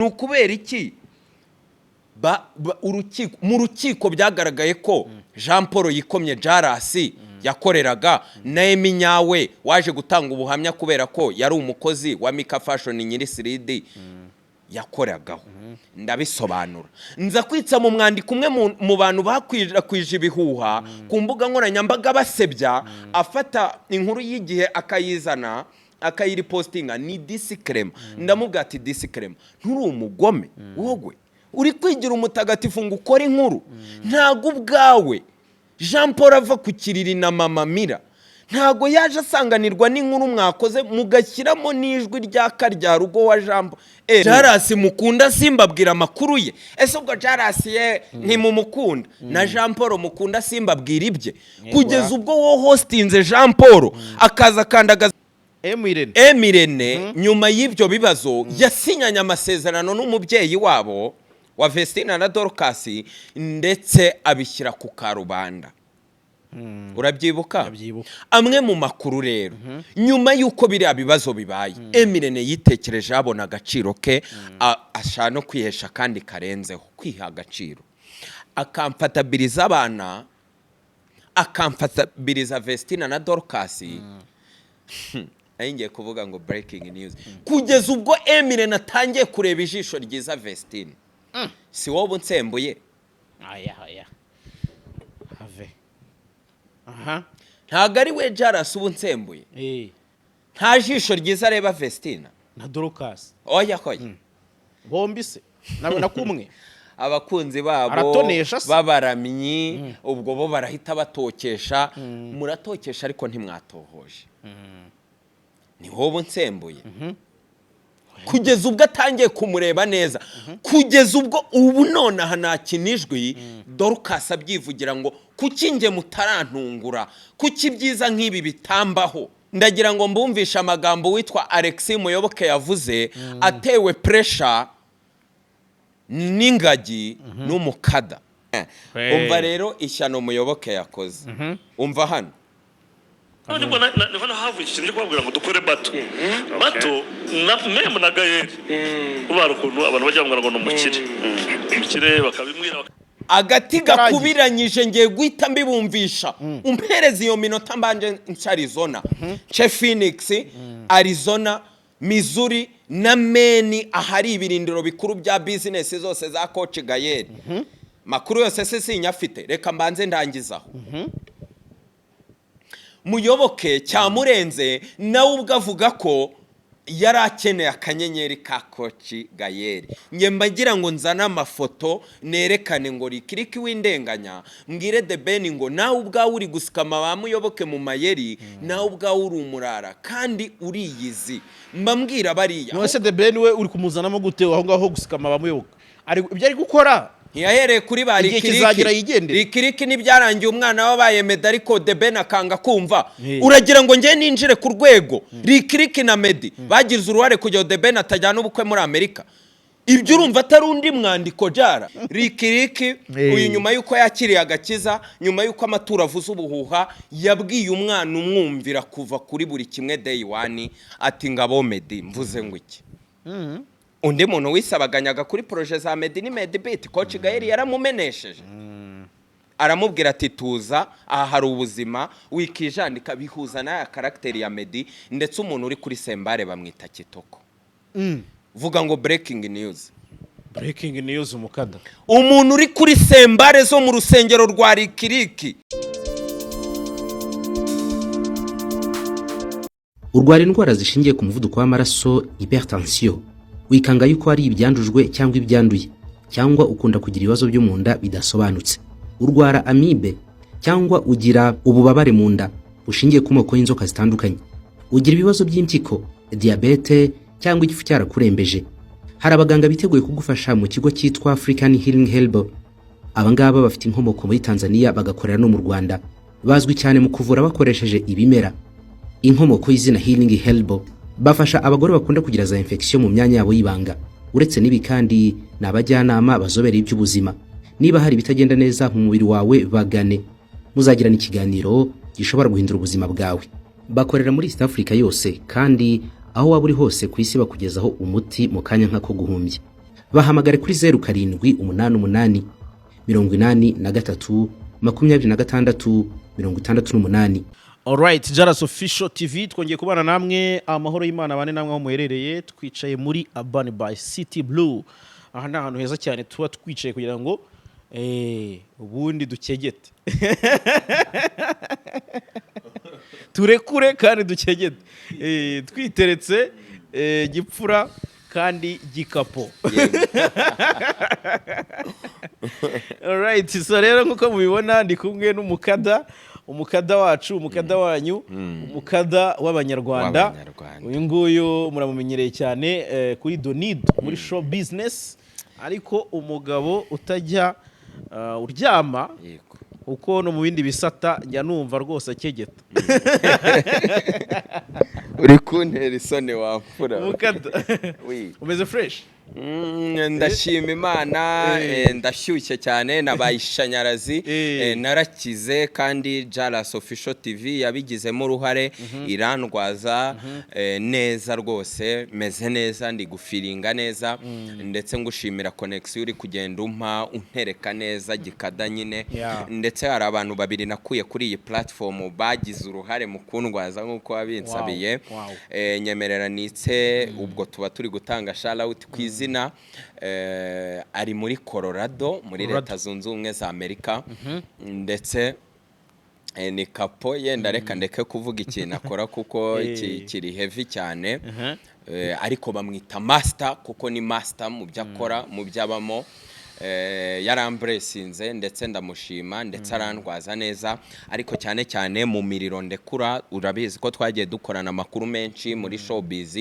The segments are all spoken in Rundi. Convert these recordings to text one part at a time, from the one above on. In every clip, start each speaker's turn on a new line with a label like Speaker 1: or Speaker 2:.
Speaker 1: Ni ukubera iki urukiko, mu rukiko byagaragaye ko Jean Paul yikomye Jalas yakoreraga na Emmy Nyawe waje gutanga ubuhamya kubera ko yari umukozi wa Mika Fashion nyiri siridi yakoragaho. Ndabisobanura, nza kwitsa mu mwandiko umwe mu bantu bakwirakwije ibihuha ku mbuga nkoranyambaga basebya, afata inkuru y'igihe akayizana akayiripostinga, ni Disi Clement. Ndamubwira ati: "Disi Clement, nturi umugome, wowe uri kwigira umutagatifu ngo ukore inkuru. Ntabwo ubwawe Jean Paul ava ku kiriri na Mama Mira, ntabwo yaje asanganirwa n'inkuru mwakoze mugashyiramo n'ijwi rya karya rugo wa Jean Paul. Jalas mukunda, simbabwira amakuru ye. Ese ubwo Jalas ye ntimumukunda? Na Jean Paul mukunda, simbabwira ibye?" Kugeza ubwo wo hostinze Jean Paul akaza akandagaza
Speaker 2: M Irene.
Speaker 1: M Irene. Nyuma y'ibyo bibazo yasinyanye amasezerano n'umubyeyi wabo wa Vestina na Dorcas, ndetse abishyira ku karubanda. Urabyibuka?
Speaker 2: Ndabyibuka.
Speaker 1: Amwe mu makuru rero, nyuma y'uko biriya bibazo bibaye, M Irene yitekereje, abona agaciro ke, ashaka no kwihesha kandi karenzeho kwiha agaciro, akamfatabiriza abana, akamfatabiriza Vestina na Dorcas. Nari ngiye kuvuga ngo breaking news. Kugeza ubwo M Irene atangiye kureba ijisho ryiza Vestine. Si wowe unsembuye?
Speaker 2: Aya aya, have aha.
Speaker 1: Ntabwo ari we Jalas uba unsembuye? Nta jisho ryiza areba Vestina
Speaker 2: na Dorcas?
Speaker 1: Oya, hoya.
Speaker 2: Bombi se na kumwe?
Speaker 1: Abakunzi babo
Speaker 2: Aratonesha se?
Speaker 1: b'abaramyi ubwo bo barahita batokesha. Muratokesha ariko ntimwatohoje. Ni wowe unsembuye? Kugeza ubwo atangiye kumureba neza, kugeza ubwo ubu nonaha nakina ijwi Dorcas abyivugira ngo: "Kuki njye mutarantungura? Kuki ibyiza nk'ibi bitambaho?" Ndagira ngo mbumvishe amagambo witwa Alexis Muyoboke yavuze atewe pressure n'ingagi n'umukada. Umva rero ishyano Muyoboke yakoze, umva hano.
Speaker 3: None ubwo niho havuye ikintu cyo kubabwira ngo dukore battle battle na même na Gael, kubera ukuntu abantu bajya bamubwira ngo ni umukire, umukire, bakabimwira.
Speaker 1: Agati
Speaker 2: Itarangiye.
Speaker 1: gakubiranyije, ngiye guhita mbibumvisha. Umpereza iyo minota mbanje nce Arizona, nce Phoenix, Arizona, Missouri na Maine, ahari ibirindiro bikuru bya bizinesi zose za Coach Gael. Makuru yose se sinyafite? Reka mbanze ndangizaho. Muyoboke cyamurenze, nawe ubwo avuga ko yari akeneye akanyenyeri ka Coach Gael. Njye mba ngira ngo nzane amafoto nerekane ngo rikiriki w'indenganya, mbwire The Ben ngo nawe ubwawe uri gusikama ba Muyoboke mu mayeri, nawe ubwawe uri umurara kandi uriyizi. Mba mbwira bariya.
Speaker 2: None se The Ben we uri kumuzanamo gute aho ngaho gusikama bamuyoboka? Ari ibyo ari gukora.
Speaker 1: Ntiyahereye kuri ba
Speaker 2: Igihe
Speaker 1: Rikiriki?
Speaker 2: kizagira yigendere.
Speaker 1: Rikiriki ntibyarangiye umwana wabaye Meddy, ariko The Ben akanga kumva.
Speaker 2: Hey.
Speaker 1: Uragira ngo njye ninjire ku rwego Rikiriki na Meddy bagize uruhare kugira ngo The Ben atajyana ubukwe muri Amerika? Ibyo urumva atari undi mwandiko jara Rikiriki?
Speaker 2: Hey.
Speaker 1: Uyu nyuma y'uko yakiriye agakiza, nyuma y'uko amaturo avuze ubuhuha, yabwiye umwana umwumvira kuva kuri buri kimwe day one ati: "Ngabo Meddy." Mvuze ngo iki? Undi muntu wisabaganyaga kuri projet za Meddy ni Madebeat. Coach Gael yaramumenesheje, aramubwira ati: "Tuza, aha hari ubuzima wikijandika." Bihuza n'aya caractère ya Meddy. Ndetse umuntu uri kuri cymbale bamwita Kitoko. Vuga ngo breaking news.
Speaker 2: Breaking news, umukada.
Speaker 1: Umuntu uri kuri cymbale zo mu rusengero rwa Rikiriki.
Speaker 4: Urwara indwara zishingiye ku muvuduko w'amaraso, hypertension, wikanga yuko ari ibyandujwe cyangwa ibyanduye, cyangwa ukunda kugira ibibazo byo mu nda bidasobanutse, urwara amibe, cyangwa ugira ububabare mu nda bushingiye ku moko y'inzoka zitandukanye, ugira ibibazo by'impyiko, diyabete, cyangwa igifu cyarakurembeje, hari abaganga biteguye kugufasha mu kigo cyitwa African Healing Herbal. Abangaba bafite inkomoko muri Tanzania, bagakorera no mu Rwanda. Bazwi cyane mu kuvura bakoresheje ibimera, inkomoko y'izina Healing Herbal. Bafasha abagore bakunda kugira za infection mu myanya yabo y'ibanga. Uretse n'ibi kandi, ni abajyanama bazobereye iby'ubuzima. Niba hari ibitagenda neza mu mubiri wawe, bagane, muzagirana ikiganiro gishobora guhindura ubuzima bwawe. Bakorera muri East Africa yose, kandi aho waba uri hose ku isi bakugezaho umuti mu kanya nk'ako guhumbya. Bahamagare kuri 0788 83 26 68.
Speaker 2: Alright, Jaras Official TV, twongeye kubana namwe. Amahoro y'Imana bane namwe aho muherereye. Twicaye muri Urban by City Blue. Aha ni ahantu heza cyane tuba twicaye kugira ngo ubundi dukegete, turekure kandi dukegete, twiteretse gipfura kandi gikapo. Alright, so rero nk'uko mubibona, ndi kumwe n'umukada, umukada wacu, umukada wanyu, umukada w'Abanyarwanda.
Speaker 1: W'Abanyarwanda.
Speaker 2: Uyu nguyu muramumenyereye cyane kuri Donido muri show business, ariko umugabo utajya uryama, kuko no mu bindi bisata njya numva rwose akegeta.
Speaker 1: Uri kuntera isoni wamfura.
Speaker 2: Umukada.
Speaker 1: Oui.
Speaker 2: Umeze fresh?
Speaker 1: Ndashima Imana. Ndashyushye cyane, nabaye ishanyarazi. Narakize kandi Jaras Official TV yabigizemo uruhare, irandwaza neza rwose. Meze neza, ndi gufeelinga neza, ndetse ngushimira connection uri kugenda umpa, untereka neza gikada nyine. Ndetse hari abantu babiri nakuye kuri iyi platform bagize uruhare mu kundwaza nk'uko wabinsabiye. Nyemerera nitse, ubwo tuba turi gutanga shout ku izina, ari muri Colorado muri
Speaker 2: Colorado.
Speaker 1: Leta Zunze Ubumwe za Amerika, ndetse ni kapo yenda, reka ndeke kuvuga ikintu akora kuko kiri heavy cyane. Ariko bamwita master kuko ni master mu byo akora, mu byo abamo. Yaramblessinze ndetse ndamushima, ndetse arandwaza neza, ariko cyane cyane mu miriro ndekura. Urabizi ko twagiye dukorana amakuru menshi muri showbiz,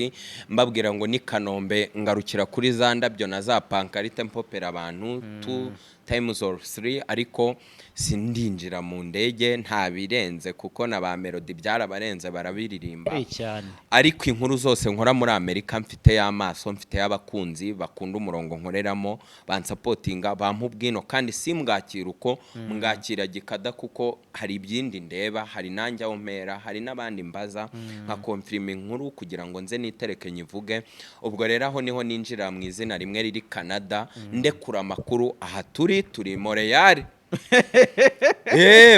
Speaker 1: mbabwira ngo ni Kanombe ngarukira kuri za ndabyo na za pankarite mpopera abantu two times or three, ariko sindinjira mu ndege nta birenze, kuko na ba Melody byarabarenze, barabiririmba.
Speaker 2: Cyane.
Speaker 1: Ariko inkuru zose nkora muri Amerika mfite y'amaso, mfite y'abakunzi bakunda umurongo nkoreramo, bansupportinga, bampa ubwino, kandi si mbwakira uko mbwakira gikada, kuko hari ibyindi ndeba, hari nanjye aho mpera, hari n'abandi mbaza nkaconfirma inkuru kugira ngo nze nitereke nyivuge. Ubwo rero aho niho ninjira mu izina rimwe riri Canada, ndekura amakuru. Aha turi Montreal.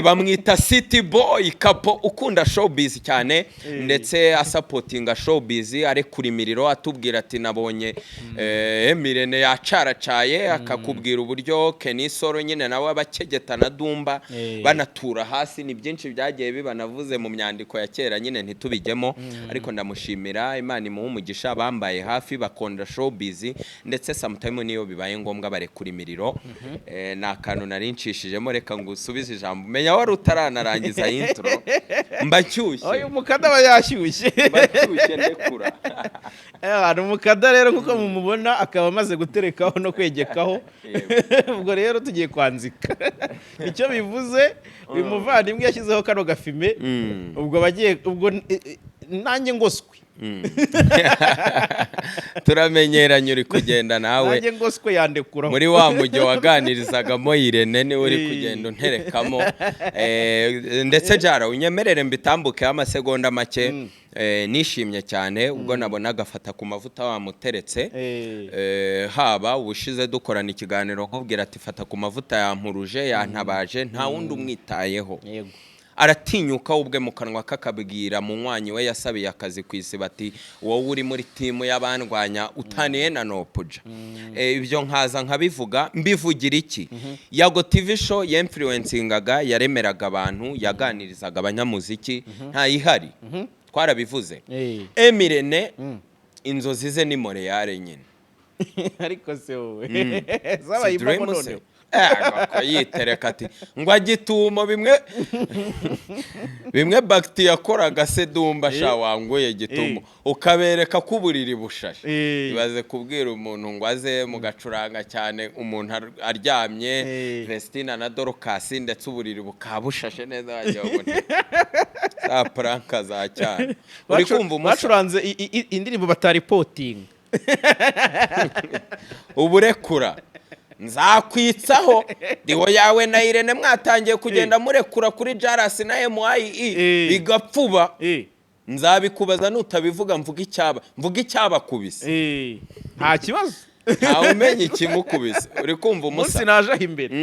Speaker 1: Bamwita City Boy Kapo, ukunda showbiz cyane, ndetse asupportinga showbiz, arekura imiriro, atubwira ati nabonye Emirene yacaracaye, akakubwira uburyo Kenny Solo nyine nawe abakegeta na Dumba banatura hasi. Ni byinshi byagiye bibanavuze mu myandiko ya kera nyine, ntitubijyemo, ariko ndamushimira, Imana imuhe umugisha. Bambaye hafi, bakunda showbiz, ndetse sometime niyo bibaye ngombwa barekura imiriro. Ni akantu nari ncishijemo, reka ngo usubize ijambo. Menya wari utaranarangiza intro, mba nshyushye.
Speaker 2: Uyu mukada aba yashyushye.
Speaker 1: Mba nshyushye, ndekura.
Speaker 2: Ni umukada rero nk'uko mumubona, akaba amaze guterekaho no kwegekaho. Ubwo rero tugiye kwanzika icyo bivuze. Uyu muvandimwe yashyizeho kano gafime, ubwo bagiye, ubwo nanjye ngoswe.
Speaker 1: Turamenyeranye, uri kugenda nawe.
Speaker 2: Nanjye ngoswe yandekuraho.
Speaker 1: Muri wa mujyi waganirizagamo Irene, niwe uri kugenda unterekamo. Ndetse Jara, unyemerere mbitambukeho amasegonda make. Nishimye cyane ubwo nabonaga afata ku mavuta wamuteretse. Haba ubushize dukorana ikiganiro, nkubwira ati fata ku mavuta yampuruje, yantabaje, nta wundi umwitayeho. Aratinyuka ubwe mu kanwa kakabwira munywanyi we yasabiye akazi ku isi bati wowe uri muri team y'abandwanya, utaniye na Nopuja. Ibyo nkaza nkabivuga, mbivugira iki? Yago TV Show yinfluencingaga, yaremeraga abantu, yaganirizaga abanyamuziki, ntayihari, twarabivuze. Emirene inzozi ze ni Montreal nyine.
Speaker 2: Ariko se wowe
Speaker 1: Si
Speaker 2: zabaye impamo?
Speaker 1: dream se?
Speaker 2: Noneho
Speaker 1: Ako yitereka ati ngo agitumo bimwe bimwe bagiti yakoraga se Dumba sha, wanguye gitumo, ukabereka ko uburiri bushashe. Ibaze kubwira umuntu ngo aze mugacuranga cyane, umuntu aryamye, Vestina na Dorcas, ndetse uburiri bukaba bushashe neza, wagira ngo ni za prank za cyane uri kumva umusa.
Speaker 2: Bacuranze indirimbo bataripotinga.
Speaker 1: Uburekura nzakwitsaho diwo yawe na Irene, mwatangiye kugenda murekura kuri Jarasi na MIE, bigapfuba. Nzabikubaza nutabivuga, mvuga icyaba, mvuga icyabakubise.
Speaker 2: Nta kibazo.
Speaker 1: Ntawe umenya ikimukubise, uri kumva?
Speaker 2: Umunsi
Speaker 1: Umusa
Speaker 2: naje aho imbere.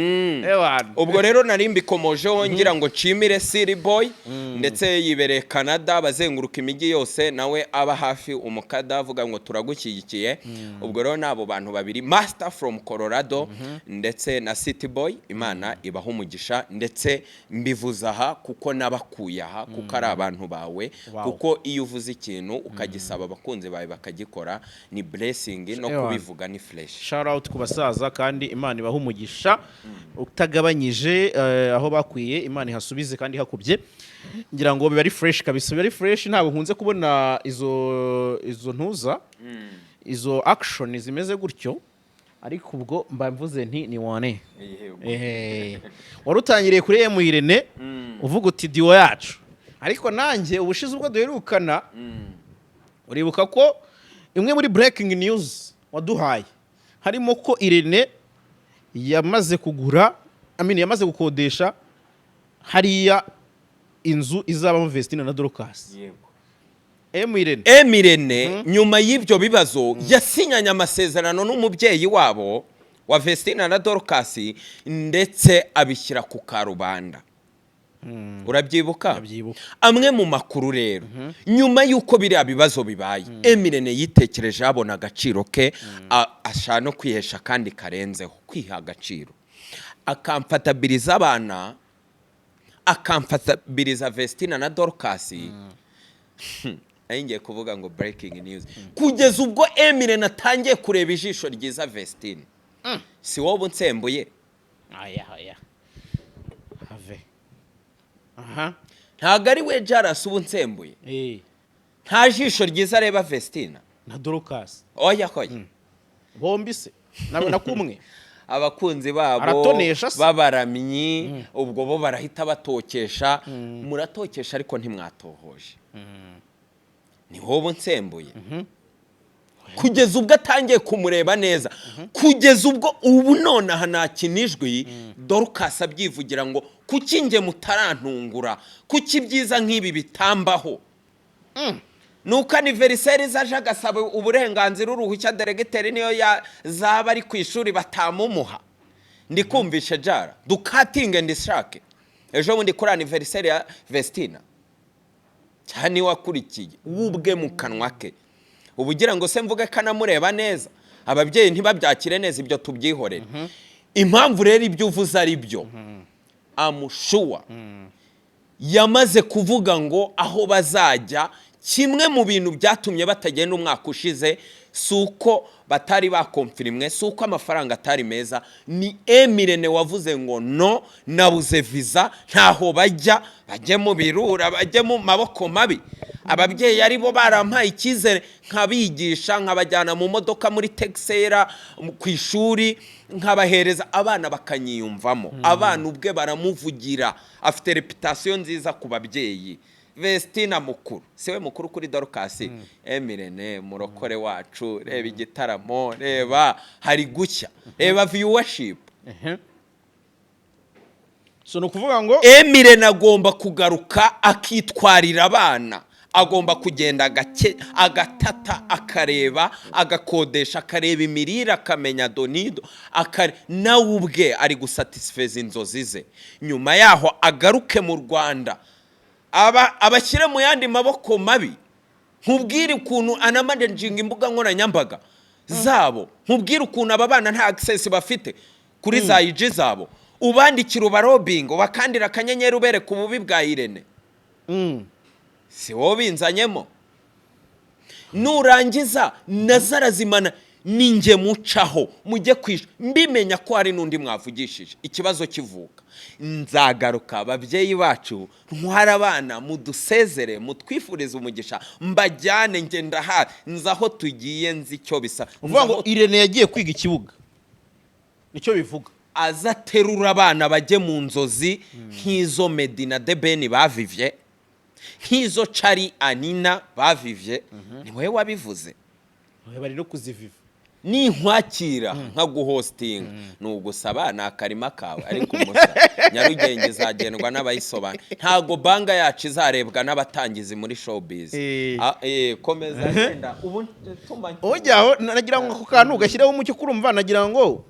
Speaker 2: Ewana.
Speaker 1: Ubwo rero nari mbikomojeho ngira ngo nshimire Siri Boy, ndetse yibereye Canada, bazenguruka imijyi yose, nawe aba hafi umukada avuga ngo turagushyigikiye. Ubwo rero n'abo bantu babiri, Master from Colorado ndetse na City Boy, Imana ibaha umugisha. Ndetse mbivuze aha kuko nabakuye aha, kuko ari abantu bawe, kuko iyo uvuze ikintu ukagisaba abakunzi bawe bakagikora, ni blessing no
Speaker 2: Ewana.
Speaker 1: kubivuga ni fresh.
Speaker 2: Shout out ku basaza, kandi Imana ibaha umugisha utagabanyije. Aho bakwiye Imana ihasubize kandi ihakubye. Ngira ngo biba ari fresh kabisa, biba ari fresh. Ntabwo nkunze kubona izo ntuza, izo action zimeze gutyo, ariko ubwo mba mvuze nti ni wane. Wari utangiriye kuri M Irene, uvuga uti duo yacu, ariko nanjye ubushize ubwo duherukana, uribuka ko imwe muri breaking news waduhaye harimo ko Irene yamaze kugura, I mean, yamaze gukodesha hariya inzu izabamo Vestine na Dorcas. M Irene.
Speaker 1: M Irene, nyuma y'ibyo bibazo, yasinyanye amasezerano n'umubyeyi wabo wa Vestina na Dorcas, ndetse abishyira ku karubanda. Urabyibuka?
Speaker 2: Ndabyibuka.
Speaker 1: Amwe mu makuru rero, nyuma y'uko biriya bibazo bibaye, M Irene yitekereje, abona agaciro ke, ashaka no kwihesha kandi karenzeho kwiha agaciro, akamfatabiriza abana, akamfatabiriza Vestina na Dorcas. Nari ngiye kuvuga ngo breaking news, kugeza ubwo M Irene atangiye kureba ijisho ryiza Vestine. Si wowe unsembuye?
Speaker 2: Aya aya, have aha.
Speaker 1: Ntabwo ari we Jarasi uba unsembuye? Nta jisho ryiza areba Vestina
Speaker 2: na Dorcas?
Speaker 1: Oya, oya.
Speaker 2: Bombi se na kumwe?
Speaker 1: Abakunzi babo
Speaker 2: Aratonesha se?
Speaker 1: b'abaramyi, ubwo bo barahita batokesha. Muratokesha ariko ntimwatohoje. Ni wowe unsembuye? Kugeza ubwo atangiye kumureba neza, kugeza ubwo ubu nonaha nakina ijwi Dorcas abyivugira ngo kuki njye mutarantungura, kuki ibyiza nk'ibi bitambaho? Nuko anniversaire zaje agasaba uburenganzira, uruhushya, deregiteri niyo zaba ari ku ishuri batamumuha. Ndikumvishe jara dukatinge ndishake ejo bundi kuri anniversaire ya Vestina cyane wakurikiye we ubwe mu kanwa ke. Ubu ugira ngo se mvuge kanamureba neza, ababyeyi ntibabyakire neza, ibyo tubyihorere. Impamvu rero ibyo uvuze ari byo, amushuwa yamaze kuvuga ngo aho bazajya, kimwe mu bintu byatumye batagenda umwaka ushize si uko batari bakomfirimwe, si uko amafaranga atari meza, ni M Irene wavuze ngo no, nabuze viza, ntaho bajya, bajye mu birura, bajye mu maboko mabi. Ababyeyi ari bo barampaye icyizere, nkabigisha, nkabajyana mu modoka muri Texera ku ishuri, nkabahereza abana bakanyiyumvamo. Abana ubwe baramuvugira, afite réputation nziza ku babyeyi. Vestina mukuru, siwe mukuru kuri Dorcas? M Irene murokore wacu, reba igitaramo, reba hari gucya, reba viewership.
Speaker 2: So ni ukuvuga ngo
Speaker 1: M Irene agomba kugaruka akitwarira abana, agomba kugenda gake, agatata, akareba, agakodesha, akareba imirire, akamenya donido, nawe ubwe ari gusatisfeza inzozi ze. Nyuma yaho agaruke mu Rwanda, aba abashyire mu yandi maboko mabi. Nkubwire ukuntu anamanaginga imbuga nkoranyambaga zabo, nkubwire ukuntu aba bana nta access bafite kuri za IG zabo, ubandikira, ubarobinga, ubakandira akanyenyeri, ubereka ububi bwa Irene. Si wowe binzanyemo? Nurangiza nazarazimana ninjye mucaho mujye kwisha, mbimenya ko hari n'undi mwavugishije ikibazo kivuka. Nzagaruka, ababyeyi bacu, ntwara abana, mudusezere, mutwifurize umugisha, mbajyane. Ngenda ha nzi aho tugiye, nzi icyo bisa.
Speaker 2: Uvuga ngo
Speaker 1: Nzi aho
Speaker 2: Irene yagiye kwiga ikibuga, nicyo bivuga.
Speaker 1: Aza aterura abana bajye mu nzozi nk'izo Meddy na The Ben bavivye, nk'izo Cari Anina bavivye. Ni wowe wabivuze.
Speaker 2: Bari no kuziviva.
Speaker 1: Ninkwakira nkaguhostinga, ni ugusaba, ni akarima kawe, ariko umusa Nyarugenge izagendwa n'abayisobanura, ntago banga yacu izarebwa n'abatangizi muri showbiz. Komeza genda ubu tuma.
Speaker 2: Ujyaho nagira ngo ako kantu gashyireho umucyo, kurumva nagira ngo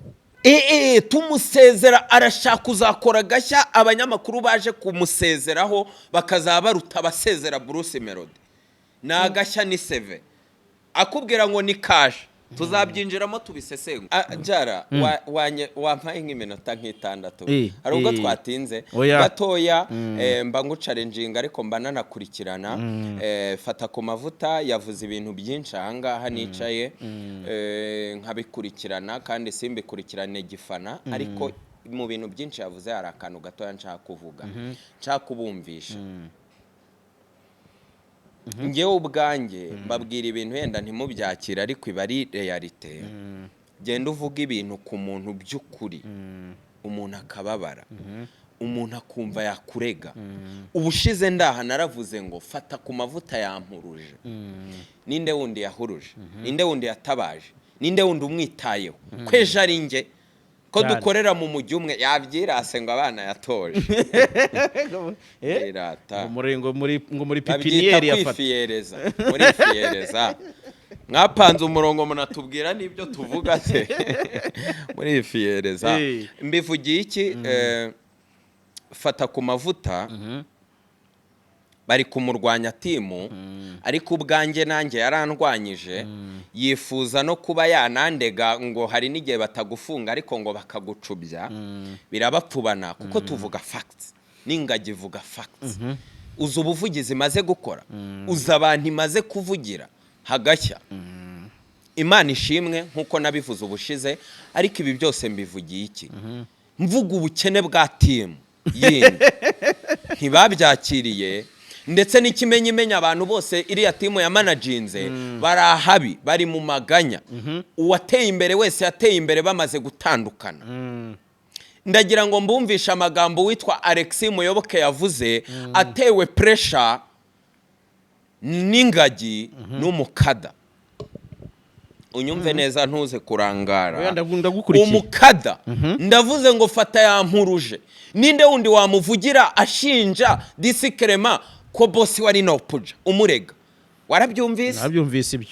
Speaker 1: Tumusezera arashaka uzakora agashya. Abanyamakuru baje kumusezeraho bakazaba baruta abasezera Bruce Melody. Ni agashya, ni seve akubwira ngo ni cash, tuzabyinjiramo tubisesengura. Jara wampaye nk'iminota nk'itandatu? Hari ubwo twatinze
Speaker 2: Oya.
Speaker 1: gatoya. Mba nguchallenginga ariko mba nanakurikirana. Fata ku mavuta yavuze ibintu byinshi ahangaha nicaye, nkabikurikirana kandi simbikurikirane gifana, ariko mu bintu byinshi yavuze hari akantu gatoya nshaka kuvuga, nshaka kubumvisha. Njyewe ubwanjye mbabwira ibintu yenda ntimubyakire, ariko iba ari réalité. Genda uvuga ibintu ku muntu by'ukuri, umuntu akababara, umuntu akumva yakurega. Ubushize ndaha naravuze ngo fata ku mavuta yampuruje. Ninde wundi yahuruje? Ninde wundi yatabaje? Ninde wundi umwitayeho ko ejo ari njye, ko dukorera mu mujyi umwe? Yabyirase ngo abana yatoje. Irata.
Speaker 2: Ngo muri ngo muri ngo muri
Speaker 1: Babyita
Speaker 2: pépinière yafata.
Speaker 1: Kwifiyereza, murifiyereza. Mwapanze umurongo munatubwira n'ibyo tuvuga se? Murifiyereza. Mbivugiye iki? Fata ku mavuta bari kumurwanya team, ariko ubwanjye nanjye yarandwanyije, yifuza no kuba yanandega ngo hari n'igihe batagufunga ariko ngo bakagucubya. Birabapfubana kuko tuvuga facts, n'ingagi ivuga facts. Uzi ubuvugizi imaze gukora? Uzi abantu imaze kuvugira hagashya? Imana ishimwe nk'uko nabivuze ubushize. Ariko ibi byose mbivugiye iki? Mvuga ubukene bwa team yindi, ntibabyakiriye, ndetse n'ikimenyimenya abantu bose iriya team yamanaginze bari ahabi, bari mu maganya. Uwateye imbere wese yateye imbere bamaze gutandukana. Ndagira ngo mbumvishe amagambo witwa Alexis Muyoboke yavuze atewe pressure n'ingagi n'umukada. Unyumve neza, ntuze kurangara.
Speaker 2: Oya, ndagukurikiye.
Speaker 1: Umukada, ndavuze ngo fata yampuruje. Ninde wundi wamuvugira ashinja disi Kerema ko boss wari Noopja umurega? Warabyumvise?
Speaker 2: Nabyumvise ibyo.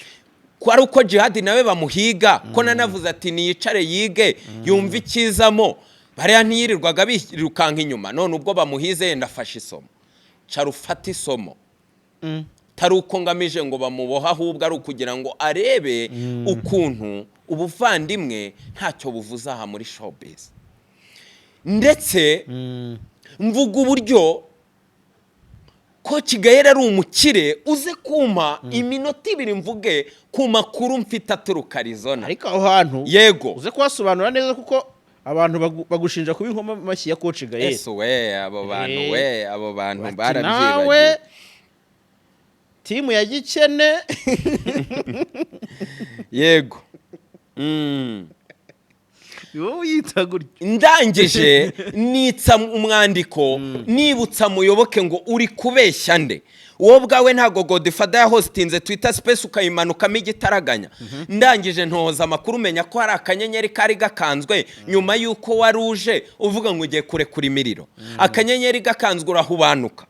Speaker 1: Ko ari uko Jihadi nawe bamuhiga, ko nanavuze ati niyicare yige yumve ikizamo. Bariya ntiyirirwaga birukanka inyuma, none ubwo bamuhize yenda afashe isomo. Cara ufate isomo, tari uko ngamije ngo bamubohe, ahubwo ari ukugira ngo arebe ukuntu ubuvandimwe ntacyo buvuze aha muri showbiz. Ndetse mvuga uburyo ko Kigali ari umukire. Uze kumpa iminota 2 mvuge ku makuru mfite aturuka Arizona.
Speaker 2: Ariko aho hantu
Speaker 1: Yego.
Speaker 2: uze kuhasobanura neza, kuko abantu bagushinja kuba inkoma mashyi ya Coach Gael.
Speaker 1: Ese we, abo bantu we, abo bantu
Speaker 2: Bati
Speaker 1: barabyibagiwe.
Speaker 2: nawe team ya Gikene.
Speaker 1: Yego.
Speaker 2: Wowe uyita gutyo.
Speaker 1: Ndangije nitsa umwandiko nibutsa Muyoboke ngo uri kubeshya nde? Wowe ubwawe ntabwo Godfather yahostinze Twitter Space ukayimanukamo igitaraganya. Ndangije ntoza amakuru, umenya ko hari akanyenyeri kari gakanzwe nyuma y'uko wari uje uvuga ngo ugiye kurekura imiriro. Akanyenyeri gakanzwe urahubanuka.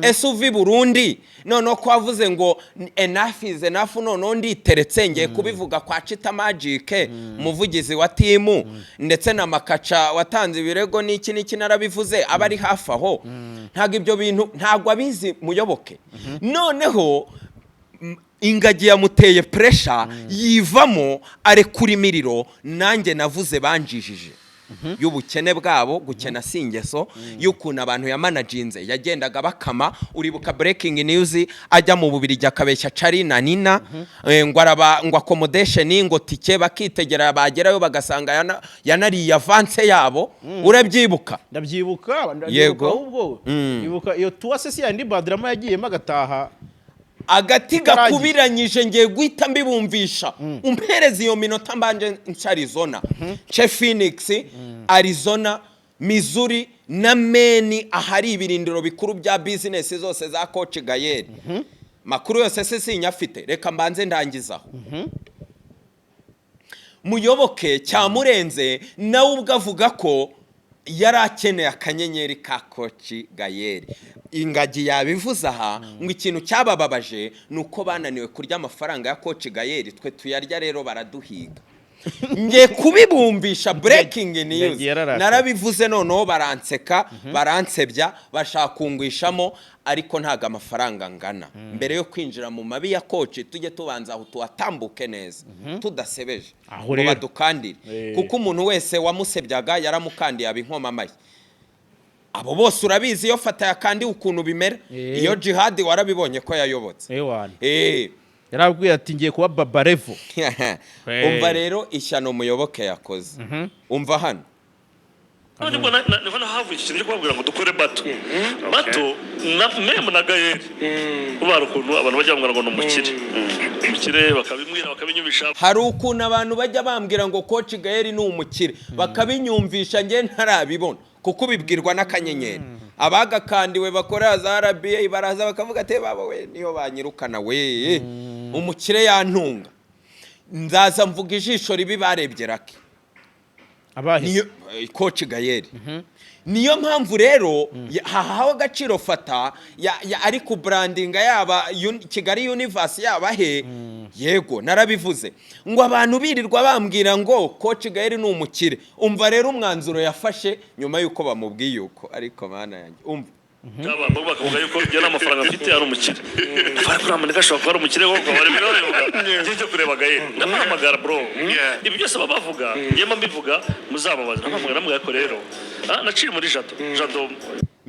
Speaker 1: Ese uva i Burundi, noneho ko wavuze ngo enough is enough, noneho nditeretse ngiye kubivuga kwa Chita Magic, umuvugizi wa team, ndetse na Makaca watanze ibirego n'iki n'iki, narabivuze aba ari hafi aho. Ntabwo ibyo bintu ntabwo abizi Muyoboke. Noneho ingagi yamuteye pressure, yivamo arekura imiriro. Nanjye navuze banjijije y'ubukene bwabo, gukena si ingeso, y'ukuntu abantu yamanaginze yagendaga bakama. Uribuka breaking news ajya mu Bubirigi akabeshya Cari na Nina, ngo araba ngo accommodation, ngo tike, bakitegera bagerayo bagasanga yanariye avance yabo. Urabyibuka?
Speaker 2: Ndabyibuka, ndabyibuka. Ahubwo ibuka iyo tuwa se si yandi Badrama yagiyemo agataha
Speaker 1: Agati
Speaker 2: itarangiye.
Speaker 1: Gakubiranyije, ngiye guhita mbibumvisha. Umpereza iyo minota mbanje nca Arizona, nce Phoenix, Arizona, Missouri na Maine, ahari ibirindiro bikuru bya business zose za Coach Gael. Makuru yose se sinyafite? Reka mbanze ndangizaho. Muyoboke cyamurenze, nawe ubwo avuga ko yari akeneye akanyenyeri ka Coach Gael. Ingagi yabivuze aha ngo ikintu cyabababaje ni uko bananiwe kurya amafaranga ya Coach Gael, twe tuyarya rero baraduhiga. Ngiye kubibumbisha, breaking news.
Speaker 2: Ingagi yararakaye.
Speaker 1: Narabivuze, noneho baranseka, baransebya, bashaka kungwishamo, ariko ntabwo amafaranga angana. Mbere yo kwinjira mu mabi ya Coach, tujye tubanza aho tuhatambuke neza tudasebeje
Speaker 2: Aho
Speaker 1: ngo
Speaker 2: rero.
Speaker 1: badukandire, kuko umuntu wese wamusebyaga yaramukandiye aba inkoma amashyi. Abo bose urabizi, iyo Fata yakandiwe ukuntu bimera. Iyo Jihadi warabibonye ko yayobotse.
Speaker 2: Ewana, yarabwiye ati: "Ngiye kuba baba level."
Speaker 1: Umva rero ishyano Muyoboke yakoze, umva hano.
Speaker 3: None ubwo niho havuye iki kintu cyo kubabwira ngo dukore battle, battle na même na Gael. Ubu hari ukuntu abantu bajya bambwira ngo ni umukire, umukire, bakabimbwira, bakabinyumvisha.
Speaker 1: Hari ukuntu abantu bajya bambwira ngo Coach Gael ni umukire, bakabinyumvisha njye ntarabibona, kuko ubibwirwa n'akanyenyeri. Abagakandiwe bakora za RBA baraza bakavuga ati: "Baba we, niyo banyirukana we, umukire yantunga." Nzaza mvuga ijisho ribi barebye Lucky.
Speaker 2: Abahise.
Speaker 1: Niyo Coach Gael, niyo mpamvu rero hahawe agaciro Fata ari kubrandinga, yaba Kigali Universe, yaba he. Yego, narabivuze ngo abantu birirwa bambwira ngo Coach Gael ni umukire. Umva rero umwanzuro yafashe nyuma y'uko bamubwiye uko, ariko mana yanjye, umva.
Speaker 3: Abantu bakavuga yuko njye nta mafaranga mfite, ari umukire. Bari kuri Amerika, ashobora kuba ari umukire koko. Bari ngiye cyo kureba Gael, ndamuhamagara: "Bro, ibi byose baba bavuga, njye mba mbivuga, muzamubaza." Ndamuhamagara, ndamubwira ko rero naciye muri Jado, Jado.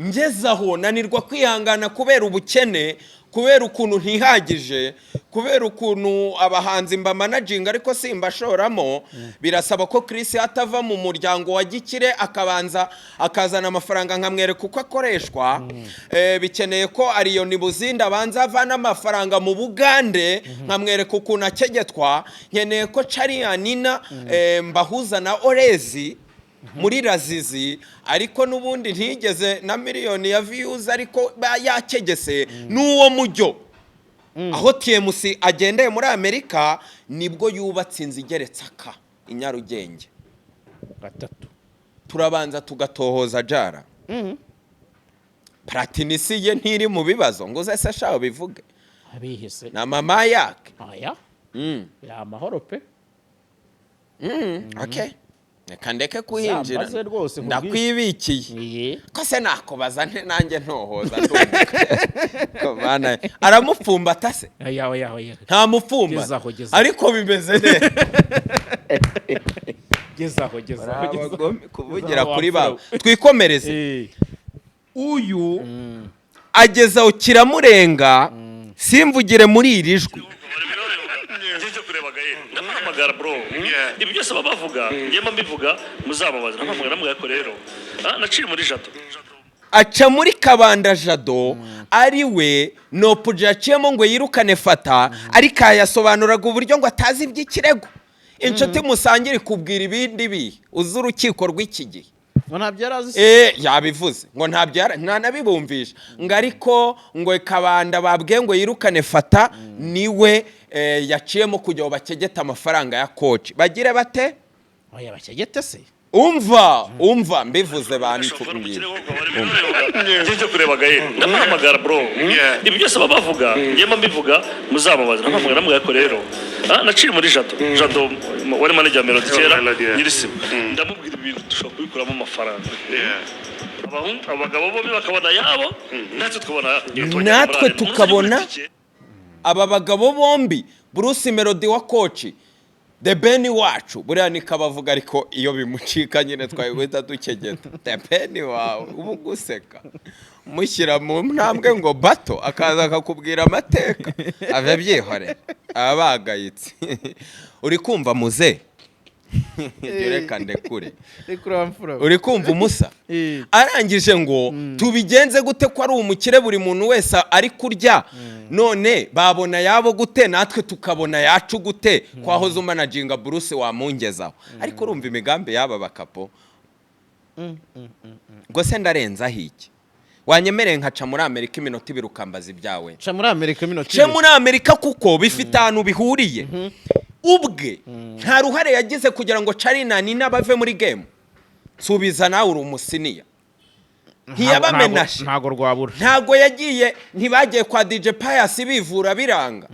Speaker 1: Ngeze aho nanirwa kwihangana kubera ubukene, kubera ukuntu ntihagije, kubera ukuntu abahanzi mbamanaginga ariko simbashoramo. Birasaba ko Chris atava mu muryango wa gikire, akabanza akazana amafaranga nkamwereka uko akoreshwa. Bikeneye ko Ariyoni Buzindi abanza avana amafaranga mu Bugande, nkamwereka ukuntu akegetwa. Nkeneye ko Cariyanina mbahuza na Orezi muri Razizi, ariko n'ubundi ntigeze na miliyoni ya views, ariko yakegese n'uwo mujyo. Aho TMC agendeye muri Amerika, nibwo yubatse inzu igeretse aka i Nyarugenge.
Speaker 2: Gatatu.
Speaker 1: Turabanza tugatohoza jara. Platini ye ntiri mu bibazo ngo uze se shaho bivuge?
Speaker 2: Abihise.
Speaker 1: Na mama yake.
Speaker 2: Aya ya amahoro pe.
Speaker 1: Okay, reka ndeke kuhinjira.
Speaker 2: Zambaze rwose nkubwire.
Speaker 1: Ndakwibikiye.
Speaker 2: Iye.
Speaker 1: Ko se nakubaza nte nanjye ntohoza ndunguka? Ko mana, aramupfumbata se?
Speaker 2: Oya, oya, oya.
Speaker 1: Ntamupfumbata.
Speaker 2: Gezaho, gezaho.
Speaker 1: Ariko bimeze neza.
Speaker 2: Gezaho, gezaho, gezaho.
Speaker 1: Abagome kuvugira
Speaker 2: Gezaho,
Speaker 1: kuri
Speaker 2: wapfura.
Speaker 1: babo. Twikomereze. Uyu ageze aho kiramurenga, simvugire muri iri jwi.
Speaker 3: Ngiye cyo kureba Gael, ndamuhamagara: "Bro, ibi byose baba bavuga, njye mba mbivuga, muzamubaza." Ndamuhamagara, ndamubwira ko rero naciye muri Jado.
Speaker 1: Aca muri Kabanda Jado, ari we Noopja yaciyemo ngo yirukane Fata, ariko yasobanuraga uburyo ngo atazi iby'ikirego. Inshuti musangire ikubwira ibindi bihe uzi urukiko rw'iki gihe.
Speaker 2: Ngo ntabyo yari azi se?
Speaker 1: Yabivuze ngo ntabyo ntanabibumvisha, ngo ariko ngo Kabanda babwiye ngo yirukane Fata niwe yaciyemo kugira ngo bakegete amafaranga ya Coach, bagire bate?
Speaker 2: Oya, bakegete se?
Speaker 1: Umva, umva, mbivuze bantumbwira.
Speaker 3: Ngiye cyo kureba Gael, ndamuhamagara: "Bro, ibi byose baba bavuga, njye mba mbivuga, muzamubaza." Ndamuhamagara, ndamubwira ko rero naciye muri Jado, Jado wari manager wa Melody kera.
Speaker 5: Melody, yeah.
Speaker 3: Nyirisima. Ndamubwira ibintu dushobora kubikuramo amafaranga. Abagabo bombi bakabona ayabo, natwe tukabona.
Speaker 1: Natwe tukabona. Aba bagabo bombi, Bruce Melody wa Coach, The Ben wacu, buriya niko abavuga, ariko iyo bimucika nyine twabihita dukegeta. The Ben wawe uba uguseka, mushyira mu ntambwe ngo battle, akaza akakubwira amateka ave byihorera, aba bagayitse. Uri kumva muze? Reka ndekure.
Speaker 2: Rekura wamfura.
Speaker 1: Uri kumva umusa?
Speaker 2: Eh.
Speaker 1: Arangije ngo tubigenze gute ko ari umukire, buri muntu wese ari kurya? None babona yabo gute, natwe tukabona yacu gute? Ko wahoze umanaginga Bruce wamungezaho? Ariko urumva imigambi y'aba bakapo ngo se ndarenzaho iki? Wanyemereye nkaca muri Amerika iminota 2 ukambaza ibyawe?
Speaker 2: Ca muri Amerika iminota
Speaker 1: Ce
Speaker 2: 2.
Speaker 1: Muri Amerika, kuko bifite ahantu bihuriye. Ubwe nta ruhare yagize kugira ngo Charly na Nina bave muri game? Subiza nawe, uri umusiniya. Ntiyabamenashe?
Speaker 2: Ntago rwabura.
Speaker 1: Ntago yagiye, ntibagiye kwa DJ Pius bivura biranga,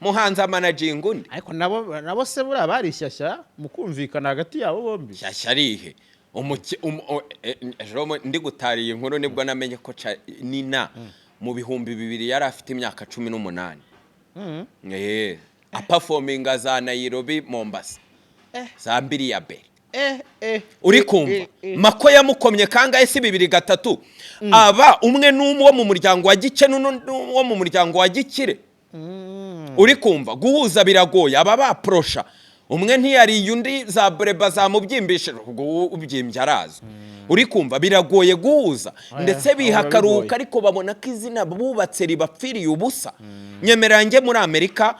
Speaker 1: muhanzi amanaginga undi.
Speaker 2: Ariko nabo se buriya barishyashya mu kumvikana hagati yabo bombi?
Speaker 1: Shyashya arihe? Ejo ndi gutara iyi nkuru nibwo namenye ko Nina mu 2000 yari afite imyaka 18, aperforminga za Nairobi, Mombasa, za mbiri ya mbere. Uri kumva mako yamukomye kangahe? Si bibiri, gatatu? Aba umwe n'umwe wo mu muryango wa Gike n'undi wo mu muryango wa Gikire. Uri kumva guhuza biragoye. Aba baporosha umwe ntiyariye undi, za bureba zamubyimbishije, ubwo ubyimbye arazwi. Uri kumva biragoye guhuza, ndetse
Speaker 2: aho
Speaker 1: biha
Speaker 2: biba
Speaker 1: akaruhuko,
Speaker 2: bigoye.
Speaker 1: ariko babona ko izina bubatse ribapfiriye ubusa. Nyemerera njye muri Amerika,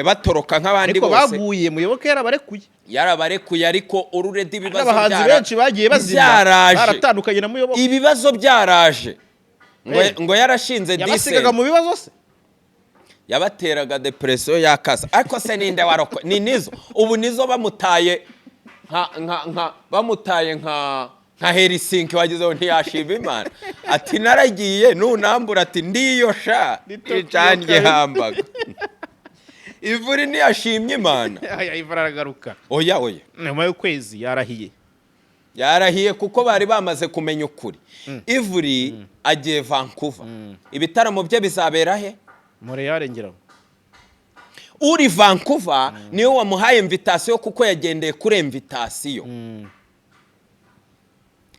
Speaker 1: batoroka nk'abandi
Speaker 2: Ariko
Speaker 1: bose.
Speaker 2: baguye, Muyoboke yarabarekuye.
Speaker 1: Yarabarekuye, ariko ururedi ibibazo
Speaker 2: N'abahanzi benshi bagiye bazima
Speaker 1: byaraje.
Speaker 2: baratandukanye na Muyoboke.
Speaker 1: Ibibazo byaraje ngo, ngo yarashinze
Speaker 2: Yabasigaga
Speaker 1: Decent.
Speaker 2: mu bibazo se?
Speaker 1: Yabateraga depression y'akaza. Ariko se ninde waroko ni nizo ubu nizo bamutaye nka bamutaye nka Helsinki, wagezeho ntiyashima Imana ati naragiye nunambura, ati ndiyo sha.
Speaker 2: Ni Tokyo
Speaker 1: Icanye
Speaker 2: kabisa.
Speaker 1: hambaga ivuri ntiyashimye Imana.
Speaker 2: Aya ivura aragaruka.
Speaker 1: Oya, oya.
Speaker 2: Nyuma y'ukwezi yarahiye.
Speaker 1: Yarahiye kuko bari bamaze kumenya ukuri. Ivuri agiye Vancouver, ibitaramo bye bizabera he?
Speaker 2: Montreal ngira ngo.
Speaker 1: Uri Vancouver niwe wamuhaye invitation, kuko yagendeye kuri invitation.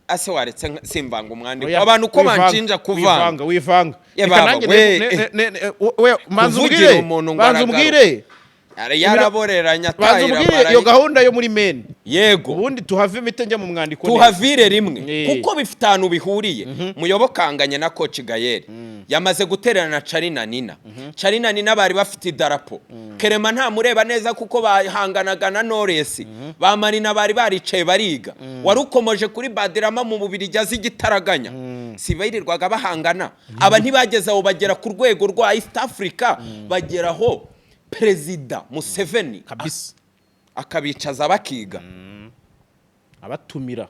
Speaker 1: Ase waretse simvanga umwandiko?
Speaker 2: Oya,
Speaker 1: Abantu uko
Speaker 2: wivanga,
Speaker 1: banshinja kuvanga.
Speaker 2: Wivanga, wivanga.
Speaker 1: Ye
Speaker 2: Reka
Speaker 1: baba,
Speaker 2: nanjye
Speaker 1: we.
Speaker 2: We, manza
Speaker 1: Kuvugira
Speaker 2: umbwire,
Speaker 1: umuntu ngo
Speaker 2: manza
Speaker 1: aragaruka.
Speaker 2: umbwire.
Speaker 1: Yaraboreranye.
Speaker 2: Banza
Speaker 1: Atahira
Speaker 2: umbwire iyo
Speaker 1: marayika.
Speaker 2: gahunda yo muri Maine.
Speaker 1: Yego.
Speaker 2: Ubundi tuhave imite njya mu mwandiko neza.
Speaker 1: Tuhavire rimwe, kuko bifite ahantu bihuriye. Muyobokanganye na Coach Gael yamaze guterana na Charly na Nina. Charly na Nina bari bafite idarapo. Kerema ntamureba neza kuko bahanganaga na Knowless. Ba Marina bari baricaye bariga. Wari ukomoje kuri Badirama mu Bubirigi azi igitaraganya, si birirwaga bahangana? Aba ntibageze aho bagera ku rwego rwa East Africa, bageraho Perezida Museveni
Speaker 2: Kabisa.
Speaker 1: akabicaza bakiga.
Speaker 2: Abatumira.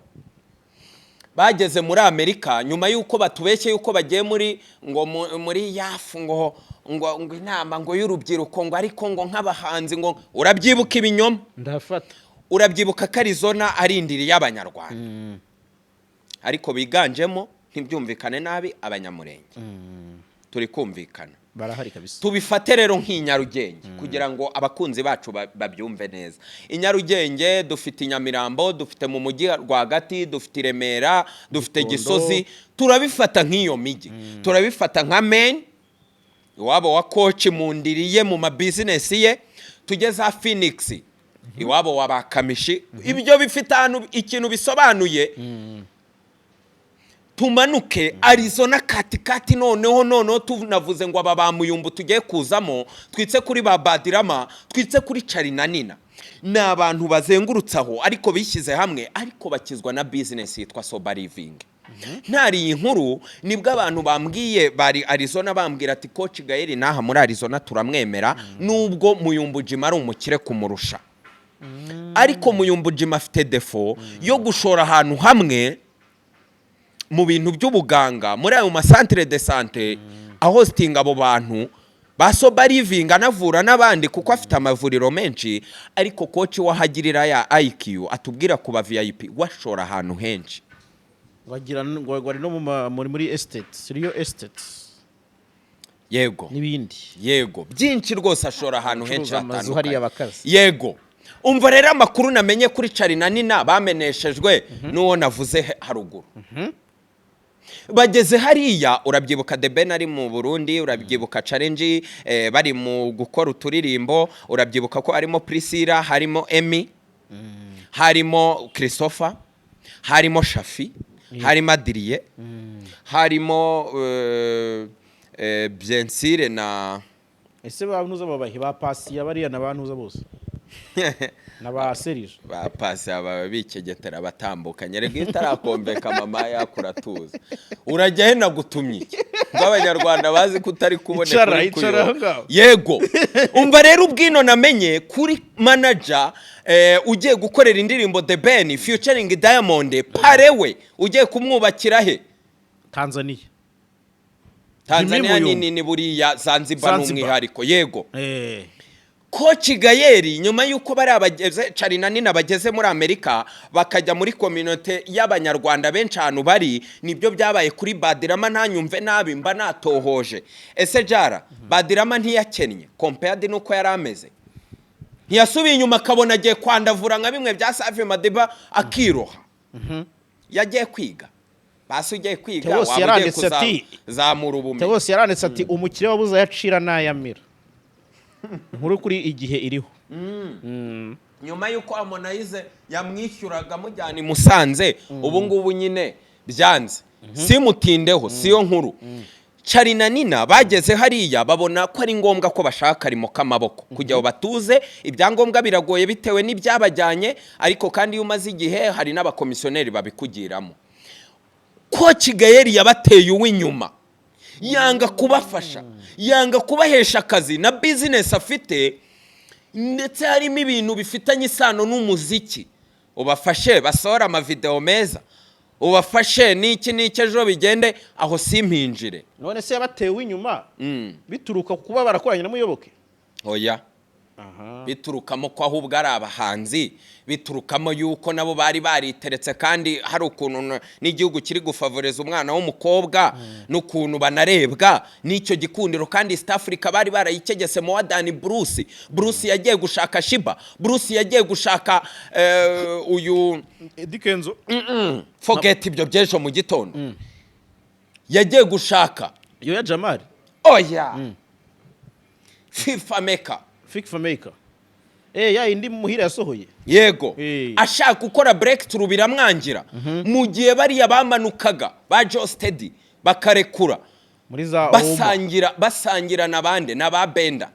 Speaker 1: Bageze muri Amerika nyuma y'uko batubeshye y'uko bagiye muri ngo muri yafu ngo inama ngo y'urubyiruko, ngo ariko ngo nk'abahanzi, ngo urabyibuka ibinyoma.
Speaker 2: Ndafata.
Speaker 1: Urabyibuka ko Arizona ari indiri y'Abanyarwanda, ariko biganjemo, ntibyumvikane nabi, Abanyamurenge. Turi kumvikana?
Speaker 2: Barahari kabisa.
Speaker 1: Tubifate rero nk'i Nyarugenge kugira ngo abakunzi bacu babyumve neza. I Nyarugenge dufite i Nyamirambo, dufite mu mujyi rwagati, dufite i Remera, dufite
Speaker 2: Gikondo.
Speaker 1: Gisozi. Turabifata nk'iyo mijyi, turabifata nka Maine, iwabo wa Coach, mu ndiri ye, mu mabizinesi ye. Tujye za Phoenix, iwabo wa Bakamishi. Ibyo bifite ahantu ikintu bisobanuye. Tumanuke Arizona katikati. Noneho tunavuze ngo aba ba Muyumbu tugiye kuzamo, twitse kuri ba Badirama, twitse kuri Charly na Nina. Ni abantu bazengurutse aho, ariko bishyize hamwe, ariko bakizwa na bizinesi yitwa sober living. Ntari iyi nkuru nibwo abantu bambwiye bari Arizona, bambwira ati Coach Gael n'aha muri Arizona turamwemera, nubwo Muyumbu Jim ari umukire kumurusha, ariko Muyumbu Jim afite défaut yo gushora ahantu hamwe mu bintu by'ubuganga, muri ayo macentre de santé ahostinga abo bantu ba sober living, anavura n'abandi kuko afite amavuriro menshi. Ariko Coach wahagirira ya IQ atubwira ku ba VIP, washora ahantu henshi.
Speaker 2: Wagira ngo bari no muri estate, real estate
Speaker 1: Yego.
Speaker 2: n'ibindi.
Speaker 1: Yego, byinshi rwose, ashora ahantu henshi
Speaker 2: Gucuruza amazu
Speaker 1: hatandukanye.
Speaker 2: hariya bakaze.
Speaker 1: Yego. Umva rero amakuru namenye kuri Charly na Nina bameneshejwe n'uwo navuze haruguru. Bageze hariya, urabyibuka The Ben ari mu Burundi, urabyibuka challenge, bari mu gukora uturirimbo, urabyibuka ko harimo Priscilla, harimo Emmy, harimo Christopher, harimo Shafi, harimo Adrien, harimo Biensire na
Speaker 2: Ese ba ntuza babahe ba Pasiya bariya na ba ntuza bose na ba Serije?
Speaker 1: Ba Pasi baba bikegetera batambukanye. Rega iyo utarakombeka mama yakuratuza, urajya he? Nagutumye iki? Bw'Abanyarwanda bazi ko utari kuboneka.
Speaker 2: Icara,
Speaker 1: Uri
Speaker 2: icara
Speaker 1: kuyoba.
Speaker 2: aho ngaho.
Speaker 1: Yego, umva rero, ubwino namenye kuri manager ugiye gukorera indirimbo The Ben featuring Diamond, pare we ugiye kumwubakira he?
Speaker 2: Tanzania.
Speaker 1: Tanzania.
Speaker 2: Jimmy
Speaker 1: Ni
Speaker 2: Muyumbu.
Speaker 1: nini buriya Zanzibar ni
Speaker 2: Zanzibar.
Speaker 1: umwihariko, yego. Coach Gael, nyuma y'uko bari abageze Charly na Nina bageze muri Amerika, bakajya muri communauté y'Abanyarwanda benshi ahantu bari, nibyo byabaye kuri Badrama. Ntanyumve nabi, mba natohoje. Ese jara Badrama ntiyakennye compared n'uko yari ameze? Ntiyasubiye inyuma akabona agiye kwandavura nka bimwe bya Safi Madiba, akiroha? Yagiye kwiga, basi ugiye kwiga
Speaker 2: Theo
Speaker 1: waba ugiye
Speaker 2: yaranditse ati-
Speaker 1: kuzamura ubumenyi.
Speaker 2: Theo yaranditse ati: "Umukire wabuze ayacira n'ayamira." Inkuru kuri Igihe iriho.
Speaker 1: Nyuma y'uko Harmonize yamwishyuraga amujyana i Musanze, ubu ngubu nyine byanze. Simutindeho, siyo nkuru. Charly na Nina bageze hariya babona ko ari ngombwa ko bashaka akarimo k'amaboko kugira ngo batuze. Ibyangombwa biragoye bitewe n'ibyabajyanye, ariko kandi iyo umaze igihe hari n'abakomisiyoneri babikugiramo. Coach Gael yabateye uw'inyuma, yanga kubafasha, yanga kubahesha akazi na business afite, ndetse harimo ibintu bifitanye isano n'umuziki. Ubafashe basohora amavideo meza, ubafashe n'iki n'iki, ejo bigende aho simpinjire.
Speaker 2: None se yabatewe inyuma bituruka ku kuba barakoranye na Muyoboke?
Speaker 1: Oya, biturukamo ko ahubwo ari abahanzi, biturukamo yuko nabo bari bariteretse, kandi hari ukuntu n'igihugu kiri gufavoreza umwana w'umukobwa n'ukuntu banarebwa n'icyo gikundiro. Kandi East Africa bari barayikegese mu Wadani Bruce. Bruce yagiye gushaka Shiba, Bruce yagiye gushaka uyu
Speaker 2: Eddy Kenzo.
Speaker 1: Forget ibyo by'ejo mu gitondo. Yagiye gushaka
Speaker 2: Yoya Jamari.
Speaker 1: Oya, FIFA Maker.
Speaker 2: Fik Maker, ya indi Muhire yasohoye.
Speaker 1: Yego. Ashaka gukora breakthrough biramwangira, mu gihe bariya bamanukaga ba Geosteady bakarekura
Speaker 2: muri za Ouma.
Speaker 1: Basangira na bande na ba Benda,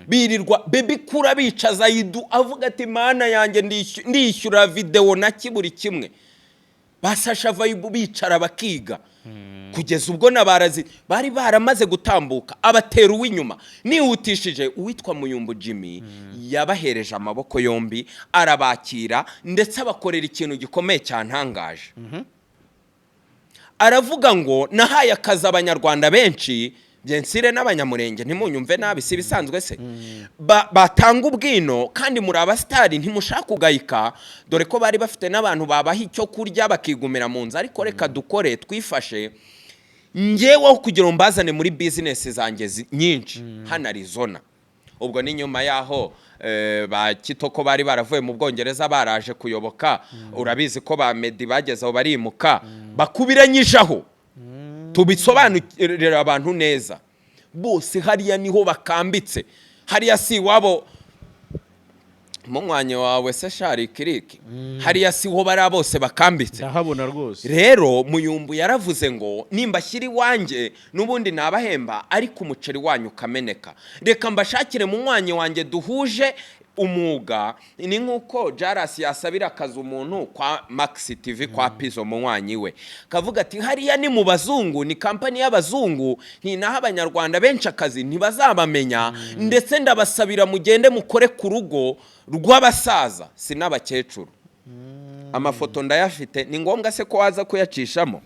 Speaker 1: birirwa Bebe Kura bicaza Yidu, avuga ati: "Mana yanjye, ndishyura video na buri kimwe." Ba Sasha Vibe bicara bakiga kugeza ubwo nabarazi bari baramaze gutambuka, abatera uw'inyuma. Nihutishije, uwitwa Muyumbu Jimmy yabahereje amaboko yombi, arabakira, ndetse abakorera ikintu gikomeye cyantangaje. Aravuga ngo: "Nahaye akazi Abanyarwanda benshi, byensire n'Abanyamurenge, ntimunyumve nabi, si ibisanzwe se batanga ubwino, kandi muri abasitari ntimushaka kugayika, dore ko bari bafite n'abantu babaha icyo kurya bakigumira mu nzu. Ariko reka dukore twifashe, ngeweho kugira ngo mbazane muri business zanjye nyinshi hano Arizona." Ubwo ni nyuma y'aho ba Kitoko bari baravuye mu Bwongereza baraje kuyoboka. Urabizi ko ba Meddy bageze aho barimuka, bakubiranyije. Tubisobanurira abantu neza, bose hariya niho bakambitse, hariya si iwabo. Munywanya wawe se shari kiriki, hariya si ho bariya bose bakambitse.
Speaker 2: Ndahabona rwose.
Speaker 1: Rero Muyumbu yaravuze ngo: "Nimbashyira iwanjye n'ubundi nabahemba, ariko umuceri wanyu ukameneka. Reka mbashakire munywanyi wanjye duhuje umwuga." Ni nk'uko Jarasi yasabira akazi umuntu kwa Max TV, kwa Pizo, munywanyi we, kavuga ati: "Hariya ni mu bazungu, ni company y'abazungu, ntinaho Abanyarwanda benshi akazi ntibazabamenya, ndetse ndabasabira mugende mukore ku rugo rw'abasaza, si n'abakecuru." Amafoto ndayafite, ni ngombwa se ko waza kuyacishamo?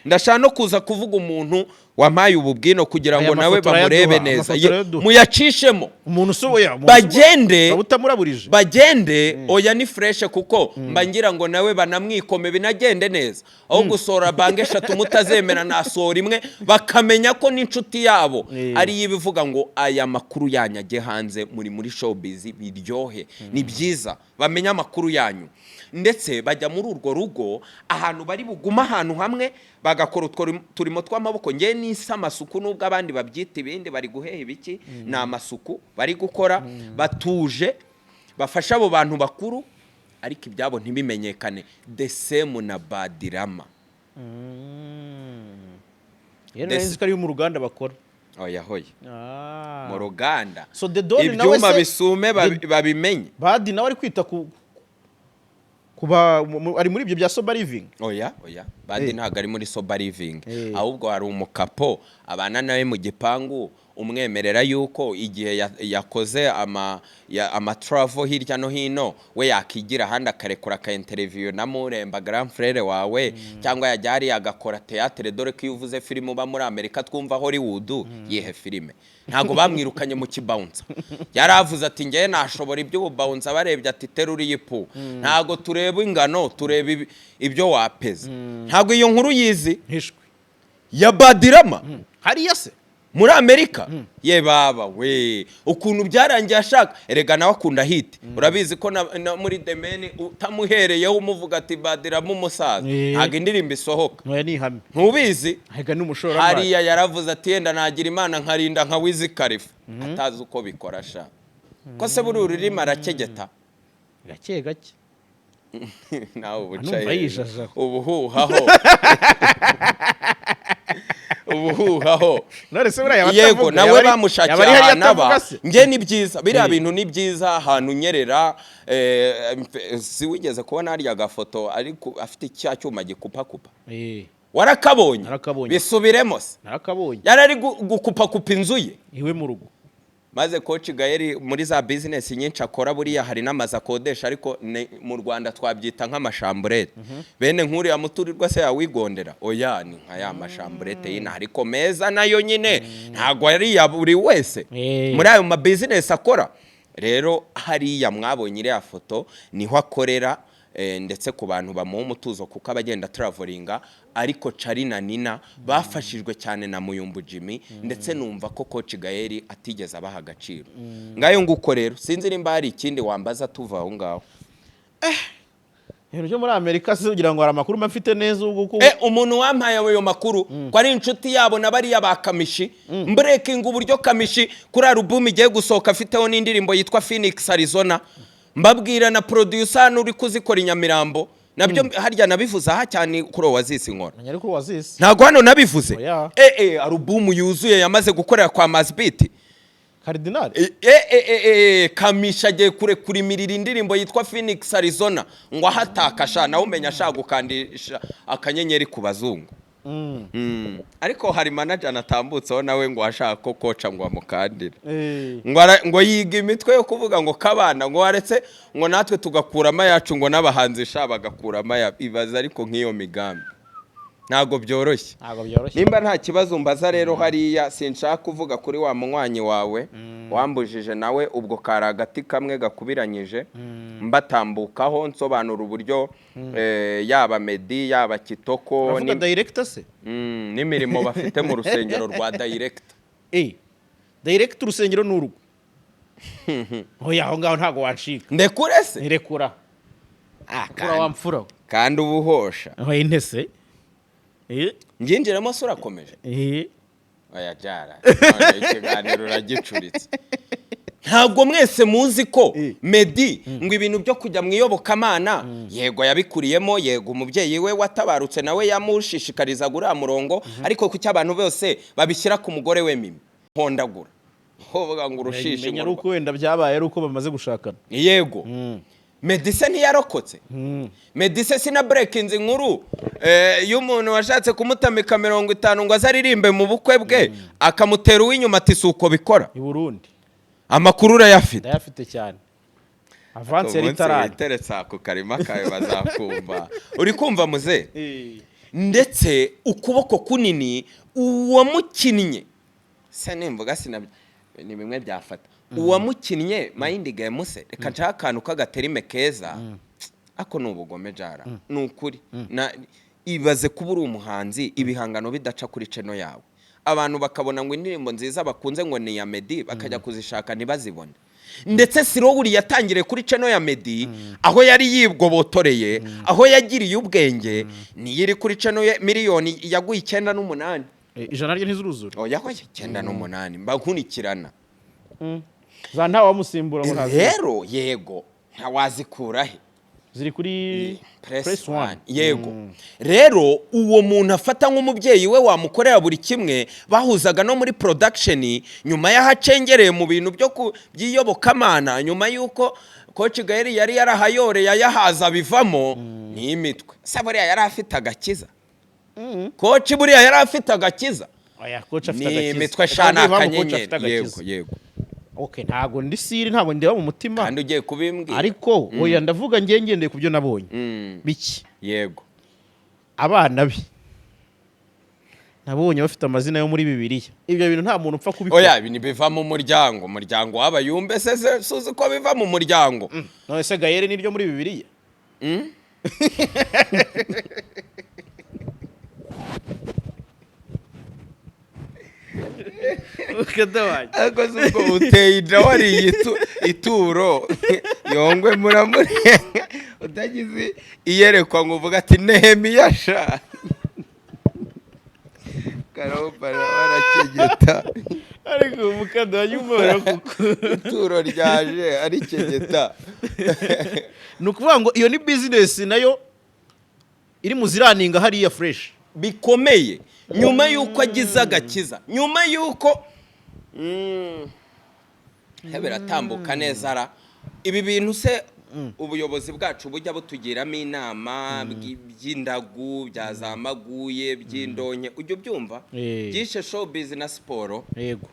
Speaker 1: Ndashaka no kuza kuvuga umuntu wampaye ubu bwino kugira ngo
Speaker 2: Aya
Speaker 1: nawe
Speaker 2: mafoto
Speaker 1: bamurebe
Speaker 2: urayaduha,
Speaker 1: neza.
Speaker 2: amafoto urayaduha.
Speaker 1: Muyacishemo.
Speaker 2: Umuntu usoboye
Speaker 1: Bagende.
Speaker 2: Waba utamuraburije.
Speaker 1: Bagende. Oya, ni fresh, kuko mba ngira ngo nawe banamwikome binagende neza. Aho gusohora banki eshatu mutazemera, nasohora imwe bakamenya ko n'inshuti yabo ariyo ibivuga ngo aya makuru yanyu ajye hanze. Muri showbiz biryohe, ni byiza bamenye amakuru yanyu. Ndetse bajya muri urwo rugo ahantu bari bugume ahantu hamwe, bagakora utwo turimo tw'amaboko. Ngewe nise amasuku, nubwo abandi babyita ibindi, bari guheha ibiki, ni amasuku bari gukora batuje, bafasha abo bantu bakuru, ariko ibyabo ntibimenyekane. The same na Badrama.
Speaker 2: Rero nari nzi ko ari mu ruganda bakora.
Speaker 1: Oya hoya, mu ruganda.
Speaker 2: So The Don nawe
Speaker 1: ibyuma
Speaker 2: se
Speaker 1: bisume babimenye.
Speaker 2: Badi nawe ari kwita ku Kuba ari muri ibyo bya sober living?
Speaker 1: Oya, oya, Badi ntabwo ari muri sober living. Ahubwo hari umukapo abana nawe mu gipangu umwemerera yuko igihe yakoze ama travel hirya no hino, we yakigira ahandi akarekura aka interview na Muremba, grand frère wawe, cyangwa yajya hariya agakora théâtre, dore ko iyo uvuze filime uba muri Amerika twumva Hollywood. Yihe filime? Ntabwo bamwirukanye mu kibouncer? Yaravuze ati: "Ngewe nashobora iby'ububouncer." Barebye ati: "Terura iyi pu." Ntabwo tureba ingano, tureba ibyo wapeza. Ntabwo iyo nkuru yizi?
Speaker 2: Ntishwe.
Speaker 1: Ya Badirama?
Speaker 2: Hariya se?
Speaker 1: Muri Amerika ye baba we, ukuntu byarangiye ashaka, erega nawe akunda hit. Urabizi ko na muri The Mane utamuhereyeho umuvuga ati "Badirama umusaza", ntabwo indirimbo isohoka.
Speaker 2: Ntoya ni ihame.
Speaker 1: Ntubizi?
Speaker 2: Ahega n'umushoramari.
Speaker 1: Hariya yaravuze ati: "Yenda nagira Imana nkarinda nka Wiz Khalifa atazi uko bikora." Sha, ko se buri ururimi arakegeta?
Speaker 2: Gake gake.
Speaker 1: Nawe uba
Speaker 2: Numva
Speaker 1: ucaye
Speaker 2: yijajaho.
Speaker 1: ubuhuhaho, ubuhuhaho.
Speaker 2: None se buriya yaba
Speaker 1: Yego,
Speaker 2: atavuga,
Speaker 1: nawe bamushakiye
Speaker 2: yaba ari hariya
Speaker 1: ahantu aba.
Speaker 2: atavuga se?
Speaker 1: Njye ni byiza biriya bintu, ni byiza ahantu unyerera. Si wigeze kubona hariya agafoto ariko afite cya cyuma gikupakupa? Warakabonye?
Speaker 2: Narakabonye.
Speaker 1: Bisubiremo se.
Speaker 2: Narakabonye.
Speaker 1: Yari ari gukupakupa inzu ye.
Speaker 2: Iwe mu rugo.
Speaker 1: Maze Coach Gael muri za business nyinshi akora, buriya hari n'amazu akodesha, ariko mu Rwanda twabyita nk'amachambrette. Bene nk'uriya muturirwa se yawigondera? Oya, ni nka ya machambrette y'inaha ariko meza nayo nyine, ntabwo ari iya buri wese. Muri ayo ma business akora rero, hariya mwabonye iriya foto niho akorera, ndetse ku bantu bamuha umutuzo kuko aba agenda travelinga. Ariko Charly na Nina bafashijwe cyane na Muyumbu Jimmy, ndetse numva ko Coach Gael atigeze abaha agaciro. Ngayo nguko rero, sinzi nimba hari ikindi wambaza tuva aho ngaho.
Speaker 2: Ibintu byo muri Amerika se kugira ngo hari amakuru mba mfite neza ubwo ko
Speaker 1: Umuntu wampaye ayo makuru ko ari inshuti yabo na bariya ba Kamishi, mbreakinga uburyo Kamishi kuri alubumu igiye gusohoka afiteho n'indirimbo yitwa Phoenix Arizona, mbabwira na producer hano uri kuzikora i Nyamirambo. Nabyo harya nabivuze aha cyane kuri Oasis nkora.
Speaker 2: Menya ariko wazisi.
Speaker 1: Ntabwo hano nabivuze?
Speaker 2: Oya.
Speaker 1: Alubumu yuzuye yamaze gukorera kwa Mazbeat.
Speaker 2: Cardinal.
Speaker 1: Kamishi agiye kurekura imiriro, indirimbo yitwa Phoenix Arizona, ngo ahatakasha nawe umenya ashaka gukandisha akanyenyeri ku bazungu. Ariko hari manager natambutseho nawe ngo ashaka ko koca ngo amukandire, ngo yiga imitwe yo kuvuga ngo kabana, ngo waretse ngo natwe tugakuramo ayacu, ngo n'abahanzi sha bagakuramo ayabo. Ibaza ariko nk'iyo migambi ntabwo byoroshye.
Speaker 2: Ntabwo byoroshye.
Speaker 1: Nimba nta kibazo mbaza rero, hariya sinshaka kuvuga kuri wa munywanyi wawe wambujije nawe, ubwo kari agati kamwe gakubiranyije mbatambukaho nsobanura uburyo yaba Meddy, yaba Kitoko
Speaker 2: Uravuga director se?
Speaker 1: N'imirimo bafite mu rusengero rwa director.
Speaker 2: Director, urusengero ni urugo. Oya, aho ngaho ntabwo wancika.
Speaker 1: Ndekure se?
Speaker 2: Ntirekura.
Speaker 1: Ah,
Speaker 2: Kura wa mfura we.
Speaker 1: Kandi ubuhosha.
Speaker 2: Oya, intese.
Speaker 1: Nginjiremo se? Urakomeje? Oya jara, none ikiganiro uragicuritse. Ntabwo mwese muzi ko Meddy ngo ibintu byo kujya mu iyobokamana, yego yabikuriyemo, yego umubyeyi we watabarutse nawe yamushishikarizaga uriya murongo, ariko kuki abantu bose babishyira ku mugore we Mimi hondagura, uvuga ngo urushishi?
Speaker 2: Menya ari uko wenda byabaye ari uko bamaze gushakana.
Speaker 1: Yego, Meddy se ntiyarokotse? Meddy se sina breakinze inkuru y'umuntu washatse kumutamika 50 ngo aze aririmbe mu bukwe bwe, akamutera uw'inyuma ati: "Si uko bikora"?
Speaker 2: I Burundi.
Speaker 1: Amakuru urayafite?
Speaker 2: Ndayafite cyane, avance yari
Speaker 1: Umunsi
Speaker 2: itarajya.
Speaker 1: witeretse ako karima kawe bazakumva uri kumva muze. Ndetse ukuboko kunini uwamukinnye se, nimvuga sinabyo, ni bimwe byafata uwamukinnye mind game se. Reka nshake akantu k'agaterime keza. Ako ni ubugome jara, ni ukuri. Ibaze kuba uri umuhanzi, ibihangano bidaca kuri channel yawe, abantu bakabona ngo indirimbo nziza bakunze ngo ni iya Meddy, bakajya kuzishaka ntibazibone. Ndetse Slowly yatangiriye kuri channel ya Meddy, aho yari yigobotoreye, aho yagiriye ubwenge, niyo iri kuri channel ye. Miliyoni yaguye 98.
Speaker 2: 100 ryo ntizuruzura.
Speaker 1: Oya, oya, 98 mba nkurikirana.
Speaker 2: Za ntawamusimbura ngo ntazi.
Speaker 1: Rero yego, ntawazikura he?
Speaker 2: Ziri kuri
Speaker 1: Press
Speaker 2: Press
Speaker 1: One.
Speaker 2: One.
Speaker 1: Yego, rero uwo muntu afata nk'umubyeyi we wamukorera buri kimwe, bahuzaga no muri production, nyuma y'aho acengereye mu bintu byo by'iyobokamana, nyuma y'uko Coach Gael yari yarahayoreye, ayahaza bivamo ni imitwe. Se buriya yari afite agakiza? Coach buriya yari afite agakiza?
Speaker 2: Oya, coach afite
Speaker 1: Ni
Speaker 2: agakiza.
Speaker 1: imitwe sha, ni
Speaker 2: Reka mbwire impamvu coach
Speaker 1: akanyenyeri.
Speaker 2: afite agakiza.
Speaker 1: Yego.
Speaker 2: Okay, ntabwo ndi siri, ntabwo ndeba mu mutima.
Speaker 1: Kandi ugiye kubimbwira.
Speaker 2: Ariko oya, ndavuga ngiye ngendeye ku byo nabonye biki. Abana be nabonye bafite amazina yo muri Bibiliya. Ibyo bintu nta muntu upfa kubikora.
Speaker 1: Oya, ibi biva mu muryango, umuryango w'abayumbe se suzi ko biva mu muryango?
Speaker 2: None se Gael niryo muri Bibiliya? Ukadawanjye.
Speaker 1: Ariko si ubwo uteye inda wariye ituro yongwe muramurenga, utagize iyerekwa ngo uvuge ati "Nehemiya sha karobara barakegeta."
Speaker 2: Ariko umukada wumva kuko
Speaker 1: Ituro ryaje arikegeta.
Speaker 2: Ni ukuvuga ngo iyo ni business nayo iri mu ziraninga hariya fresh.
Speaker 1: Bikomeye nyuma y'uko agize agakiza, nyuma y'uko biratambuka neza ra. Ibi bintu se ubuyobozi bwacu bujya butugiramo inama by'indagu bya za maguye by'indonke, ujya ubyumva?
Speaker 2: Eh.
Speaker 1: Byishe showbiz na siporo.
Speaker 2: Yego,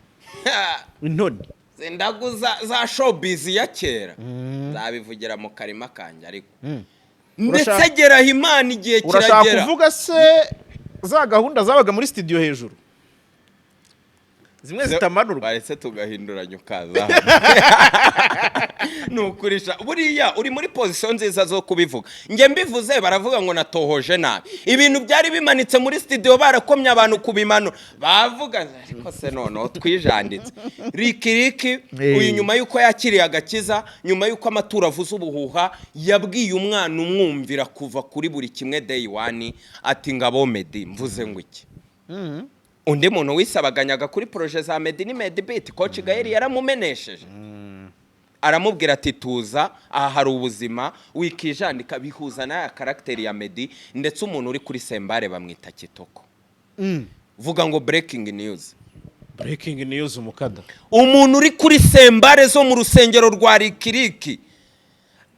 Speaker 2: intoni.
Speaker 1: Indagu za showbiz ya kera nzabivugira mu karima kanjye, ariko ndetse ageraho Imana igihe
Speaker 2: Urashaka
Speaker 1: kiragera.
Speaker 2: kuvuga se za gahunda zabaga muri studio hejuru, zimwe zitamanurwa?
Speaker 1: Baretse tugahinduranya ukaza ni ukurisha. Buriya uri muri position nziza zo kubivuga. Njye mbivuze baravuga ngo natohoje nabi. Ibintu byari bimanitse muri studio barakomye abantu kubimanura, bavuga ariko se noneho twijanditse rikiriki. Uyu nyuma y'uko yakiriye agakiza, nyuma y'uko amaturo avuze ubuhuha, yabwiye umwana umwumvira kuva kuri buri kimwe day one ati "Ngabo Meddy." Mvuze ngo iki? Undi muntu wisabaganyaga kuri projet za Meddy ni Madebeat. Coach Gael yaramumenesheje, aramubwira ati "Tuza, aha hari ubuzima wikijandika." Bihuza n'aya caractère ya Meddy. Ndetse umuntu uri kuri cymbale bamwita Kitoko. Vuga ngo breaking news.
Speaker 2: Breaking news, umukada.
Speaker 1: Umuntu uri kuri cymbale zo mu rusengero rwa Rikiriki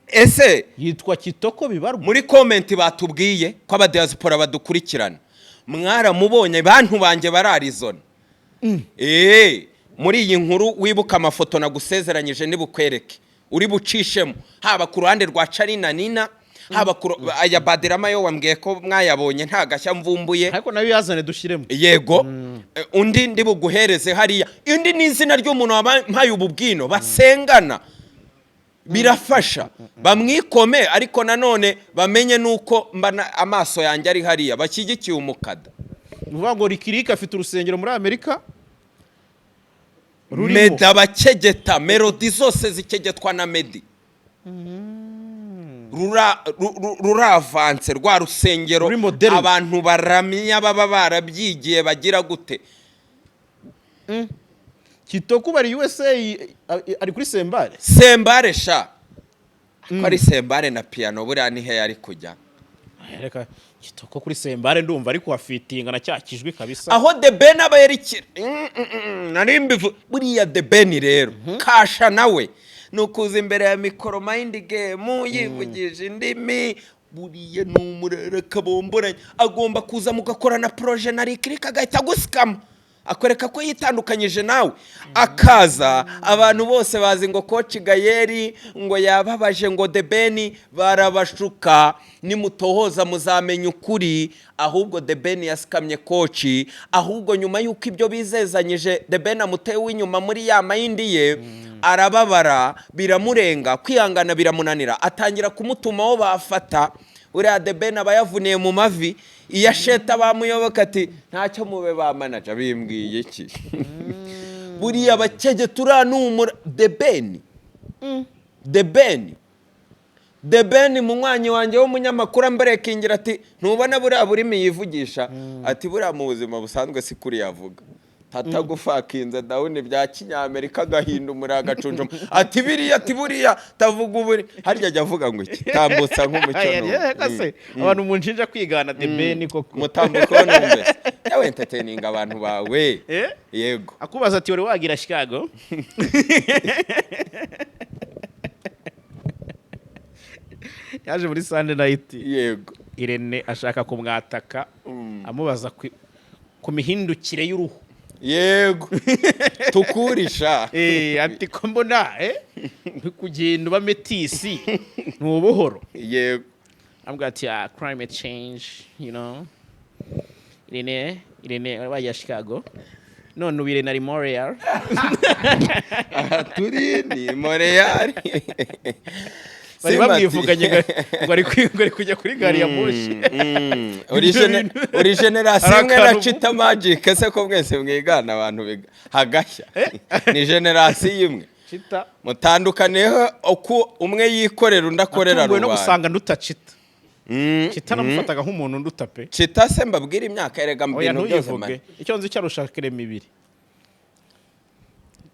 Speaker 1: ese
Speaker 2: Yitwa Kitoko bibarwa.
Speaker 1: Muri comment batubwiye ko abadiaspora badukurikirana mwaramubonye, bantu banjye bari Arizona. Muri iyi nkuru wibuka amafoto nagusezeranyije nibukwereke, uri bucishemo, haba ku ruhande rwa Carina Nina, haba ku aya Badirama yo wambwiye ko mwayabonye, nta gashya mvumbuye.
Speaker 2: Ariko nayo yazane dushyiremo.
Speaker 1: Yego. Undi ndi buguhereze hariya, undi ni izina ry'umuntu wampaye ubu bwino basengana, birafasha bamwikome, ariko nanone bamenye nuko mbana amaso yanjye ari hariya bashyigikiye umukada.
Speaker 2: Ni ukuvuga ngo Rikiriki afite urusengero muri Amerika rurimo
Speaker 1: Meddy abakegeta melody zose zikegetwa na Meddy. Ruravanse rwa rusengero.
Speaker 2: Ruri moderne.
Speaker 1: Abantu baramya baba barabyigiye bagira gute.
Speaker 2: Kitoko bari USA, ari kuri cymbale.
Speaker 1: Cymbale sha, ko ari cymbale na piano, buriya ni he yari kujya?
Speaker 2: Reka, Kitoko kuri cymbale ndumva ariko wafitinga na cya kijwi kabisa.
Speaker 1: Aho The Ben aba yerekera nari mbivu. Buriya The Ben rero kasha nawe ni ukuza imbere ya mikoro, mind game, yivugije indimi. Buriya ni umurere kabomboranye, agomba kuza mugakorana projet na Rikirika, agahita agusikama akwereka ko yitandukanyije nawe. Akaza abantu bose bazi ngo Coach Gael ngo yababaje ngo The Ben, barabashuka. Nimutohoza muzamenya ukuri. Ahubwo The Ben yasikamye Coach, ahubwo nyuma y'uko ibyo bizezanyije The Ben amutewe inyuma muri ya mind ye, arababara biramurenga, kwihangana biramunanira, atangira kumutumaho bafata. Uriya The Ben aba yavuniye mu mavi, iyo asheta bamuyoboka ati "Ntacyo mube ba manager bimbwiye iki." Buriya bakege uriya ni umura The Ben. The Ben, The Ben munywanyi wanjye w'umunyamakuru amberekingira ati "Ntubona buriya burimi yivugisha?" Ati "Buriya mu buzima busanzwe si kuri yavuga tatagufakinze down bya kinyamerika, agahinda umuriro agacunjuma." Ati "Biriya," ati "buriya tavuga uburi harya ajya avuga ngo iki tambutsa nk'umucyo."
Speaker 2: Reka se, abantu munshinja kwigana The Ben koko.
Speaker 1: Mutambuko numve yawe entertaining abantu bawe.
Speaker 2: Eh?
Speaker 1: Yego.
Speaker 2: Akubaza ati "Wari wagira Chicago?" Yaje muri Sunday Night. Irene ashaka kumwataka, amubaza ku mihindukire y'uruhu.
Speaker 1: Yego, tukurisha.
Speaker 2: Ati ko mbona kugenda uba métis ni ubuhoro. Ambwira ati: "Ah, climate change." Irene wari wagiye Chicago, none ubu Irene ari Montreal.
Speaker 1: Aha turi ni Montreal.
Speaker 2: Bari bamwivuganye ngo ari kujya kuri gari ya moshi.
Speaker 1: Uri génération imwe na
Speaker 2: Akantu-
Speaker 1: Chita Magic ese, ko mwese mwigana abantu hagashya, ni génération imwe.
Speaker 2: Chita.
Speaker 1: Mutandukaniyeho uko umwe yikorera, undi akorera
Speaker 2: Natunguwe no
Speaker 1: rubanda.
Speaker 2: gusanga nduta Chita. Chita namufataga nk'umuntu nduta pe.
Speaker 1: Chita se mbabwira imyaka erega mu
Speaker 2: Oya,
Speaker 1: bintu byose
Speaker 2: ntuyivuge.
Speaker 1: man.
Speaker 2: Icyo nzi cyarusha Kerema ibiri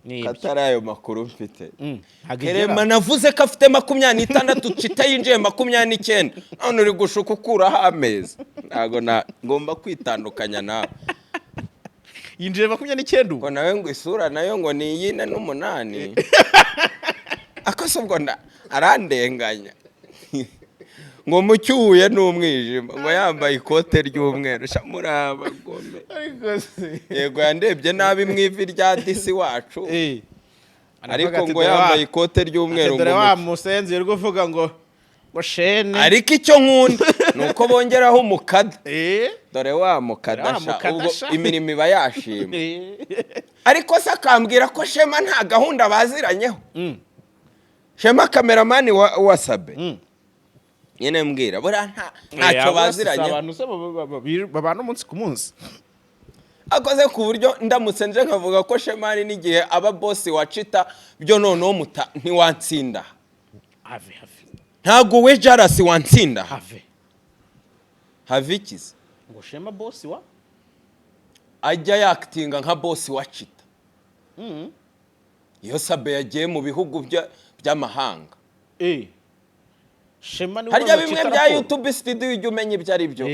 Speaker 2: ni ibyo.
Speaker 1: Katari ayo makuru mfite.
Speaker 2: Ntabwo igera.
Speaker 1: Kerema navuze ko afite 26, Chita yinjiye 29, none uri gushuka ukuraho ameza. Ntabwo na ngomba kwitandukanya nawe.
Speaker 2: Yinjiye 29 ubu.
Speaker 1: Ngo nawe ngo isura nayo ngo ni iyine n'umunani akose, ubwo arandenganya ngo mucyuhuye n'umwijima, ngo yambaye ikote ry'umweru. Sha muri abagome.
Speaker 2: Ariko se
Speaker 1: Yego, yandebye nabi mu ivi rya disi wacu. Ariko
Speaker 2: Aravuga ati,
Speaker 1: ngo
Speaker 2: "Dore wa-
Speaker 1: yambaye ikote ry'umweru
Speaker 2: ati, dore
Speaker 1: ngo
Speaker 2: wa
Speaker 1: mucyo."
Speaker 2: musenzi uri kuvuga ngo shene.
Speaker 1: Ariko icyo nkunda ni uko bongeraho umukada. Dore wa mukada.
Speaker 2: Dore wa
Speaker 1: Sha,
Speaker 2: mukada
Speaker 1: ubwo
Speaker 2: sha.
Speaker 1: imirimo iba yashima. Ariko se akambwira ko Shema nta gahunda baziranyeho. Shema cameraman wa Sabe. Nyine mbwira buriya ntacyo baziranyeho.
Speaker 2: Abantu se babana umunsi ku munsi.
Speaker 1: Akoze ku buryo ndamutse nje nkavuga ko Shema hari n'igihe aba boss wa Chita byo, noneho muta ntiwantsinda.
Speaker 2: Have, have.
Speaker 1: Ntabwo we jarasi wantsinda.
Speaker 2: Have.
Speaker 1: Have ikize.
Speaker 2: Ngo Shema boss wa
Speaker 1: Ajya yakitinga nka boss wa Chita iyo Sabe yagiye mu bihugu by'amahanga.
Speaker 2: Shema niwe
Speaker 1: Harya
Speaker 2: ubaza
Speaker 1: bimwe
Speaker 2: Chita
Speaker 1: bya
Speaker 2: raporo.
Speaker 1: YouTube Studio ujya umenya ibyo ari byo?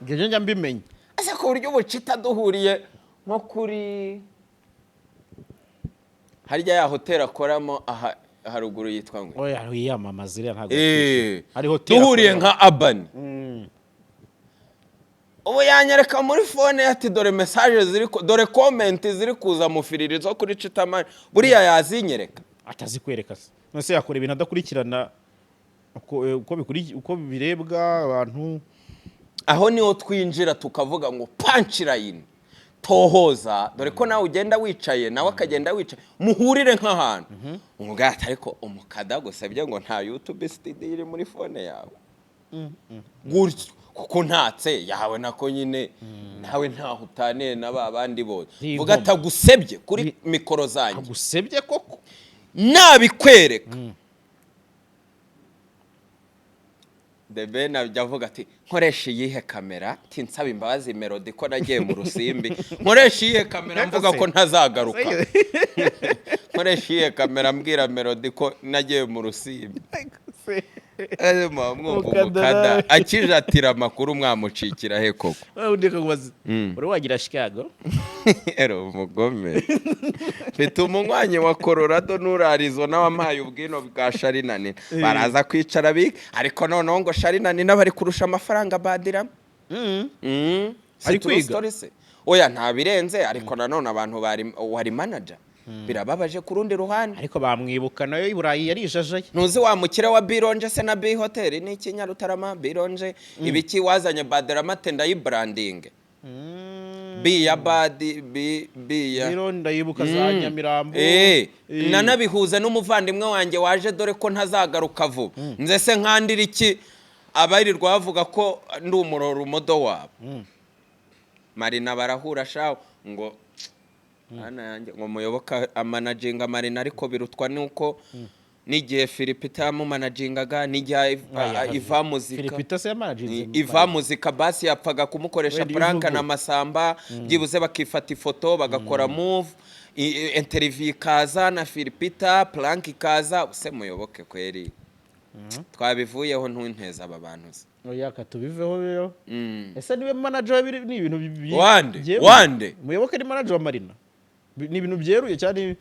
Speaker 2: Ibyo njya mbimenya.
Speaker 1: Ese ku buryo ubu Chita duhuriye nko kuri harya ya hoteli akoramo aha haruguru yitwa ngo
Speaker 2: Oya, yiyamamaza iriya ntabwo. Hari hoteli
Speaker 1: Duhuriye
Speaker 2: akoreramo.
Speaker 1: nka abani ubu yanyereka muri phone ye ati: "Dore message ziri dore comment ziri kuza mu firiri zo kuri Chita Magic." Buriya yazinyereka?
Speaker 2: Atazikwereka se? None se yakora ibintu adakurikirana uko birebwa abantu?
Speaker 1: Aho niho twinjira tukavuga ngo punchline, tohoza, dore ko nawe ugenda wicaye, nawe akagenda wicaye, muhurire nk'ahantu umugati. Ariko umukada gusabye ngo nta YouTube Studio iri muri phone yawe gutyo, kuko ntatse yawe nako nyine nawe ntaho utaniye na ba bandi bose.
Speaker 2: Ni
Speaker 1: Vuga
Speaker 2: inkomo.
Speaker 1: atagusebye kuri mikoro zanjye.
Speaker 2: Agusebye koko.
Speaker 1: Nabikwereka. The Ben ajya avuga ati: "Nkoresha iyihe kamera?" Ati: "Nsaba imbabazi Melody ko nagiye mu rusimbi. Nkoresha iyihe kamera mvuga ko ntazagaruka? Nkoresha iyihe kamera mbwira Melody ko nagiye mu rusimbi?" Eh, muba mwumva.
Speaker 2: Mukada
Speaker 1: Umukada
Speaker 2: nawe.
Speaker 1: akijatira amakuru mwamucikira he koko?
Speaker 2: Undi akakubaza: "Uri wagira Chicago?"
Speaker 1: Ero umugome. Mfite umunywanyi wa Colorado n'uri Arizona wampaye ubwino bwa Sharinani, baraza kwicara biga. Ariko noneho ngo Sharinani bari kurusha amafaranga Badirama. Si
Speaker 2: Ari
Speaker 1: true
Speaker 2: kwiga?
Speaker 1: story se? Oya, nta birenze, ariko nanone abantu bari wari manager birababaje ku rundi ruhande.
Speaker 2: Ariko bamwibuka nayo i Burayi yarijajaye.
Speaker 1: Ntuzi wa mukire wa Bironje se na B Hotel ni iki Nyarutarama Bironje ibiki wazanye Badirama te ndayibranding B ya badi B B ya
Speaker 2: Rero ndayibuka za Nyamirambo.
Speaker 1: Nanabihuza n'umuvandimwe wanjye waje, dore ko ntazagaruka vuba. Nze se nkandira iki abarirwa bavuga ko ndi umuroro umudo wabo? Marina barahura shawo ngo Mana yanjye, ngo Muyoboka amanaginga Marina, ariko birutwa nuko n'igihe Philipita yamumanagingaga n'igihe Iva Muzika.
Speaker 2: Philipita se yamanaginze?
Speaker 1: Iva Muzika basi yapfaga kumukoresha
Speaker 2: Wenda
Speaker 1: prank
Speaker 2: ivugo.
Speaker 1: na Masamba, byibuze bakifata ifoto bagakora move, interview ikaza na Philipita, prank ikaza. Se Muyoboke kweri twabivuyeho, ntunteze aba bantu se.
Speaker 2: Oya, tubiveho rero. Ese niwe manager ni ibintu
Speaker 1: Wande?
Speaker 2: byemewe?
Speaker 1: Wande?
Speaker 2: Muyoboke ni manager wa Marina. Ni ibintu byeruye cyane?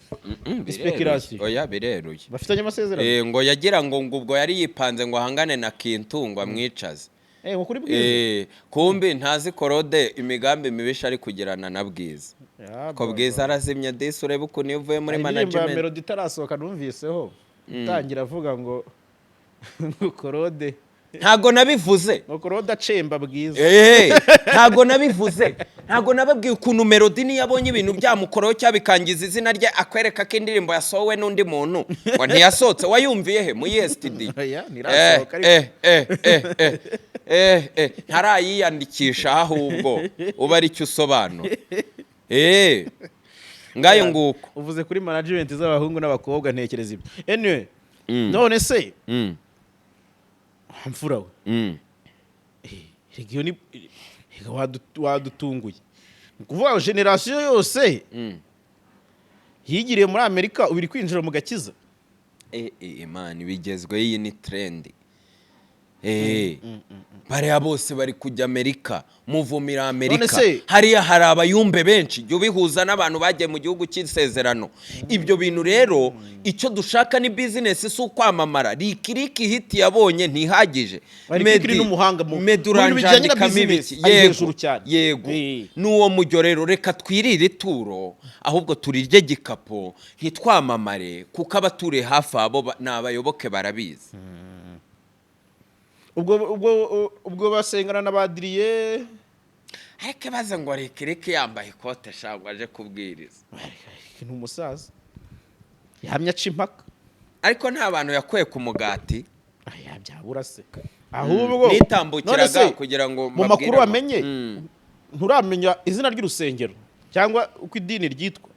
Speaker 2: Speculation.
Speaker 1: Oya, bireruye.
Speaker 2: Bafitanye amasezerano.
Speaker 1: Ngo yagira ngo ubwo yari yipanze ngo ahangane na Kintu, ngo amwicaze.
Speaker 2: Ngo kuri Bwiza.
Speaker 1: Kumbi ntazi Korode imigambi mibisha ari kugirana na Bwiza.
Speaker 2: Ya,
Speaker 1: ko Bwiza arazimye disi, urebe ukuntu iyo uvuye muri
Speaker 2: Hari indirimbo ya
Speaker 1: management.
Speaker 2: Melody itarasohoka numviseho itangira avuga ngo Korode
Speaker 1: Ntago nabivuze.
Speaker 2: ngo Korode acemba Bwiza.
Speaker 1: Ntago nabivuze, ntago nababwiye ukuntu Melody niyo abonye ibintu byamukoraho cyangwa bikangiza izina rye, akwereka ko indirimbo yasohowe n'undi muntu, ngo ntiyasohotse. Wayumviye he? Mu yihe studio?
Speaker 2: Oya, ntirasohoka ariko.
Speaker 1: Ntarayiyandikisha, ahubwo uba ari cyo usobanura. Ngayo nguko.
Speaker 2: Uvuze kuri management z'abahungu n'abakobwa, ntekereza ibyo. Anyway, none se mfura we, erega iyo ni erega wadutunguye. Ni ukuvuga ngo generation yose yigiriye muri Amerika ubu iri kwinjira mu gakiza.
Speaker 1: Imana ibigezweho, iyi ni trend. Bariya bose bari kujya Amerika, muvumira Amerika.
Speaker 2: None se-
Speaker 1: Hariya hari abayumbe benshi, jya ubihuza n'abantu bagiye mu gihugu cy'isezerano. Ibyo bintu rero, icyo dushaka ni business, si ukwamamara. Rikiriki hit yabonye ntihagije.
Speaker 2: Rikiriki ni n'umuhanga
Speaker 1: Meddy
Speaker 2: mu bintu bijyanye na
Speaker 1: uranjandikamo
Speaker 2: business,
Speaker 1: ibiki?
Speaker 2: ari
Speaker 1: Yego,
Speaker 2: hejuru cyane.
Speaker 1: Yego. N'uwo mujyo rero, reka twirire ituro, ahubwo turirye gikapo, ntitwamamare, kuko abaturiye hafi abo ni abayoboke, barabizi.
Speaker 2: Ubwo basengana na badiriye.
Speaker 1: Ariko baza ngo reke yambaye ikote shangwa aje kubwiriza.
Speaker 2: Ni umusaza yahamye aca impaka.
Speaker 1: Ariko nta bantu yakuye ku mugati.
Speaker 2: Aya, byabura se ahubwo.
Speaker 1: Nitambukiraga
Speaker 2: None se,
Speaker 1: kugira ngo
Speaker 2: mu
Speaker 1: mbabwire
Speaker 2: makuru wamenye, nturamenya izina ry'urusengero cyangwa uko idini ryitwa?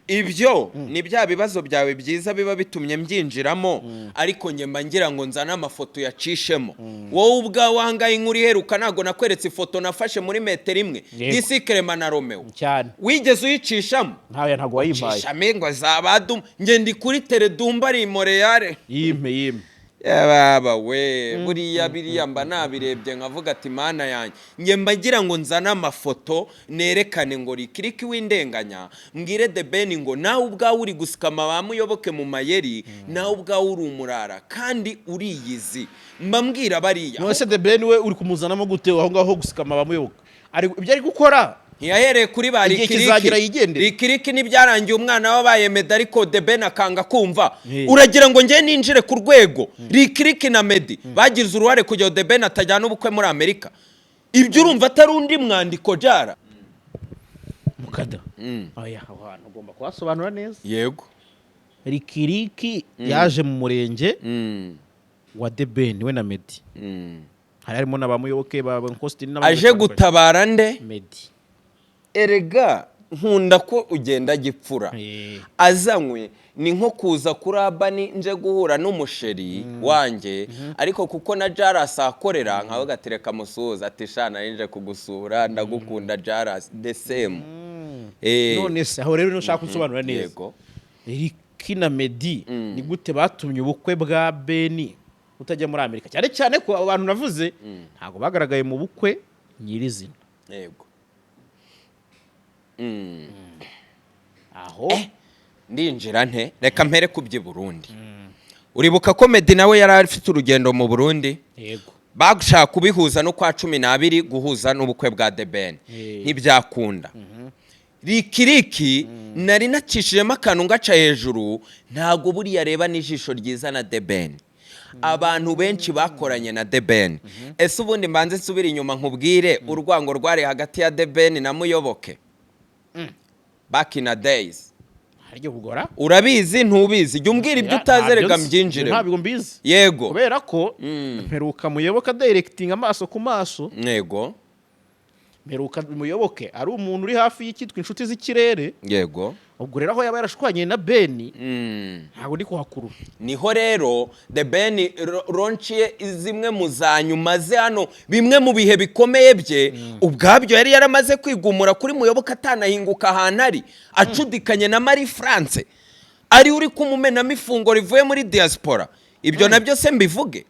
Speaker 1: Ibyo ni bya bibazo byawe byiza biba bitumye mbyinjiramo, ariko njye mba ngira ngo nzane amafoto yacishemo. Wowe ubwawe wangaye inkuru iheruka, ntabwo nakweretse ifoto nafashe muri metero imwe?
Speaker 2: Yego.
Speaker 1: Disi Kerema na Romeo.
Speaker 2: Cyane.
Speaker 1: Wigeze uyicishamo?
Speaker 2: Ntawe, ntabwo wayimpaye.
Speaker 1: Cishamo ngo zabadum, njye ndi kuri teredumba ari i Montreal.
Speaker 2: Yimpe, yimpe.
Speaker 1: Baba we, buriya biriya mba nabirebye nkavuga ati: "Mana yanjye." Njye mba ngira ngo nzane amafoto nerekane ngo Rikiriki w'indenganya, mbwire The Ben ngo nawe ubwawe uri gusikama ba Muyoboke mu mayeri, nawe ubwawe uri umurara kandi uriyizi. Mba mbwira bariya.
Speaker 2: None se The Ben we uri kumuzanamo gute aho ngaho gusikama bamuyoboka? Ari ibyo ari gukora.
Speaker 1: Ntiyahereye kuri ba
Speaker 2: Igihe
Speaker 1: Rikiriki?
Speaker 2: kizagira yigendere.
Speaker 1: Rikiriki ntibyarangiye umwana wabaye Meddy, ariko The Ben akanga kumva.
Speaker 2: Eh.
Speaker 1: Uragira ngo njye ninjire ku rwego Rikiriki na Meddy bagize uruhare kugira ngo The Ben atajyana ubukwe muri Amerika? Ibyo urumva atari undi mwandiko jara?
Speaker 2: Mukada, oya, aho hantu ugomba kuhasobanura neza.
Speaker 1: Yego.
Speaker 2: Rikiriki yaje mu murenge wa The Ben, we na Meddy, hari harimo na ba Muyoboke, ba Nkositini n'abandi
Speaker 1: Aje
Speaker 2: batandukanye.
Speaker 1: Gutabara nde?
Speaker 2: Meddy.
Speaker 1: Erega nkunda ko ugenda gipfura. Azanywe ni nko kuza kuri abani nje guhura n'umusheri wanjye, ariko kuko na Jarasi ahakorera, nkavuga ati: "Reka musuhuze." Ati: "Sha, nari nje kugusura, ndagukunda Jarasi." The same.
Speaker 2: None se aho rero nushaka gusobanura neza?
Speaker 1: Yego.
Speaker 2: Ricky na Meddy ni gute batumye ubukwe bwa Beni utajya muri Amerika, cyane cyane ko abo bantu navuze ntabwo bagaragaye mu bukwe nyirizina?
Speaker 1: Yego.
Speaker 2: Aho
Speaker 1: Ndinjira nte? Reka mpere ku by'i Burundi. Uribuka ko Meddy nawe yari afite urugendo mu Burundi?
Speaker 2: Yego.
Speaker 1: Bashaka kubihuza no kwa 12, guhuza n'ubukwe bwa The Ben. Ntibyakunda. Rikiriki nari nacishijemo akantu ngaca hejuru, ntabwo buriya areba n'ijisho ryiza na The Ben. Abantu benshi bakoranye na The Ben. Ese ubundi mbanze nsubire inyuma nkubwire urwango rwari hagati ya The Ben na Muyoboke back in a days?
Speaker 2: Haryo kugora.
Speaker 1: Urabizi, ntubizi? Jya umbwira ibyo utazi, reka mbyinjiremo.
Speaker 2: Ntabwo mbizi.
Speaker 1: Yego.
Speaker 2: Kubera ko mperuka Muyoboke directinga amaso ku maso. Mperuka Muyoboke ari umuntu uri hafi y'icyitwa Inshuti z'Ikirere. Ubwo rero aho yaba yarashwanye na Beni, ntabwo ndi kuhakurura.
Speaker 1: Niho rero The Ben launch ye zimwe mu za nyuma ze hano, bimwe mu bihe bikomeye bye ubwabyo, yari yaramaze kwigumura kuri Muyoboke, atanahinguka ahantu ari acudikanye na Marie France, ari uri kumumenamo ifunguro rivuye muri diaspora. Ibyo nabyo se mbivuge?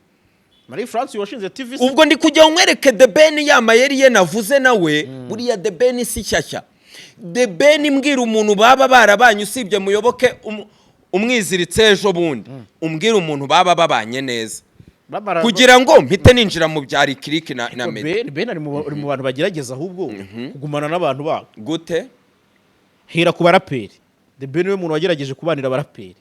Speaker 2: Marie France washinze TV?
Speaker 1: Ubwo ndi kujya nkwereke The Ben ya mayeri ye navuze nawe. Buriya The Ben si shyashya. The Ben, mbwira umuntu baba barabanye usibye Muyoboke umwiziritse ejo bundi, umbwira umuntu baba babanye neza kugira ngo mpite ninjira mu bya Lick Lick na Meddy.
Speaker 2: Ben ari mu bantu bagerageza ahubwo kugumana n'abantu babo.
Speaker 1: Gute?
Speaker 2: Hera ku baraperi, The Ben niwe muntu wagerageje kubanira abaraperi.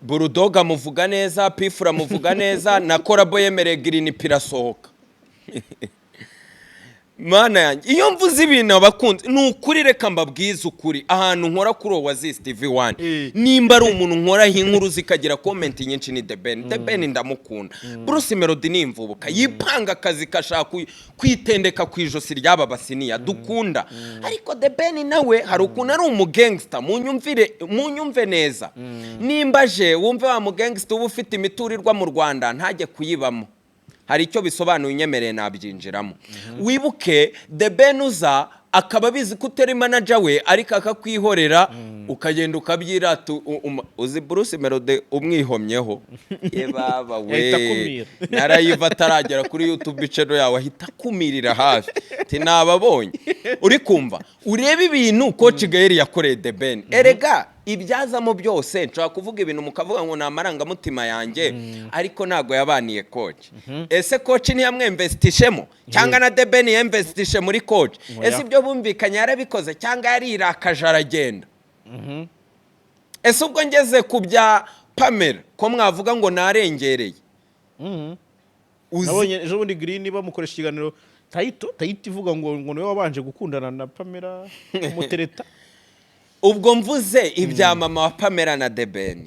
Speaker 1: Bull Dogg amuvuga neza, P Fla amuvuga neza, na collabo yemereye Green P irasohoka. Mana yanjye, iyo mvuze ibintu abakunzi, ni ukuri, reka mbabwize ukuri, ahantu nkora kuri Oasis TV 1, nimba ari umuntu nkoraho inkuru zikagira comment nyinshi ni The Ben. The Ben ndamukunda. Bruce Melody ni imvubuka yipanga akazi, kashaka kwitendeka ku ijosi ry'aba basiniya dukunda, ariko The Ben nawe hari ukuntu ari umugangster. Munyumvire, munyumve neza, nimba aje wumve wa mugangster uba ufite imiturirwa mu Rwanda ntajye kuyibamo, hari icyo bisobanuye, unyemereye nabyinjiramo. Wibuke The Ben uza akaba abizi ko utari manager we, ariko akakwihorera ukagenda ukabyirata. Uzi Bruce Melody umwihomyeho, ye baba we!
Speaker 2: Yahita akumira.
Speaker 1: Narayiva ataragera kuri YouTube channel yawe, ahita akumirira hafi ati nababonye. Uri kumva, urebe ibintu Coach Gael yakoreye The Ben. Erega ibyazamo byose, nshobora kuvuga ibintu mukavuga ngo ni amarangamutima yanjye, ariko ntabwo yabaniye Coach. Ese Coach ntiyamwemvestishemo, cyangwa na The Ben yemvestishe muri Coach?
Speaker 2: Oya.
Speaker 1: Ese ibyo bumvikanye yarabikoze, cyangwa yarirakaje aragenda? Ese ubwo ngeze ku bya Pamela, ko mwavuga ngo narengereye?
Speaker 2: Nabonye ejo bundi Green bamukoresha ikiganiro, tayito ivuga ngo niwe wabanje gukundana na Pamela, umutereta.
Speaker 1: Ubwo mvuze ibya mama wa Pamela na The Ben.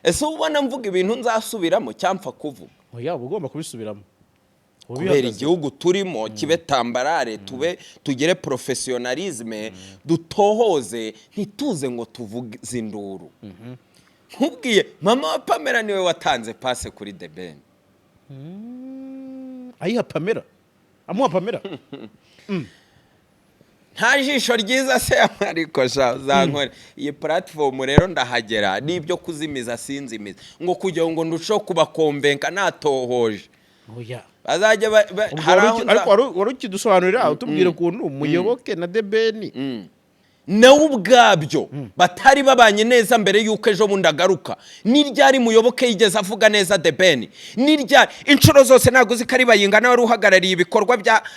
Speaker 1: Ese ubona mvuga ibintu nzasubiramo cyamfa kuvuga?
Speaker 2: Oya, uba ugomba kubisubiramo. Uba
Speaker 1: Kubera
Speaker 2: ubihagaze.
Speaker 1: igihugu turimo kibe tambarare, tube tugere professionalisme, dutohoze, ntituze ngo tuvuge induru. Nkubwiye mama wa Pamela niwe watanze passe kuri The Ben.
Speaker 2: Ayiha Pamela, amuha Pamela.
Speaker 1: Nta jisho ryiza se? Ariko sha zankore iyi platform rero, ndahagera n'ibyo kuzimiza sinzimiza, ngo kugira ngo ndusheho kubakomvenka natohoje.
Speaker 2: Oya.
Speaker 1: Bazajya
Speaker 2: Ubwo
Speaker 1: hari aho
Speaker 2: ariko wari ukidusobanurira, utubwira ukuntu Muyoboke na The Ben
Speaker 1: Nawe ubwabyo batari babanye neza mbere y'uko ejo bundi agaruka. Ni ryari Muyoboke yigeze avuga neza The Ben? Ni ryari? Inshuro zose ntabwo uzi ko ari Bayingana wari uhagarariye ibikorwa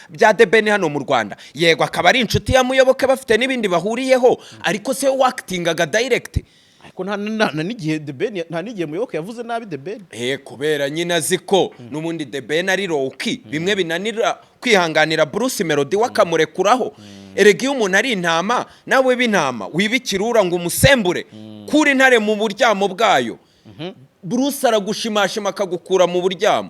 Speaker 1: bya The Ben hano mu Rwanda? Yego, akaba ari inshuti ya Muyoboke, bafite n'ibindi bahuriyeho, ariko se wakitingaga direct?
Speaker 2: Ariko nta n'igihe The Ben, nta n'igihe Muyoboke yavuze nabi The Ben.
Speaker 1: Kubera nyine azi ko n'ubundi The Ben ari lowkey, bimwe binanira kwihanganira Bruce Melody we akamurekuraho. Erega iyo umuntu ari intama, nawe b'intama wiba ikirura ngo umusembure, kura intare mu buryamo bwayo, Bruce aragushimashima akagukura mu buryamo.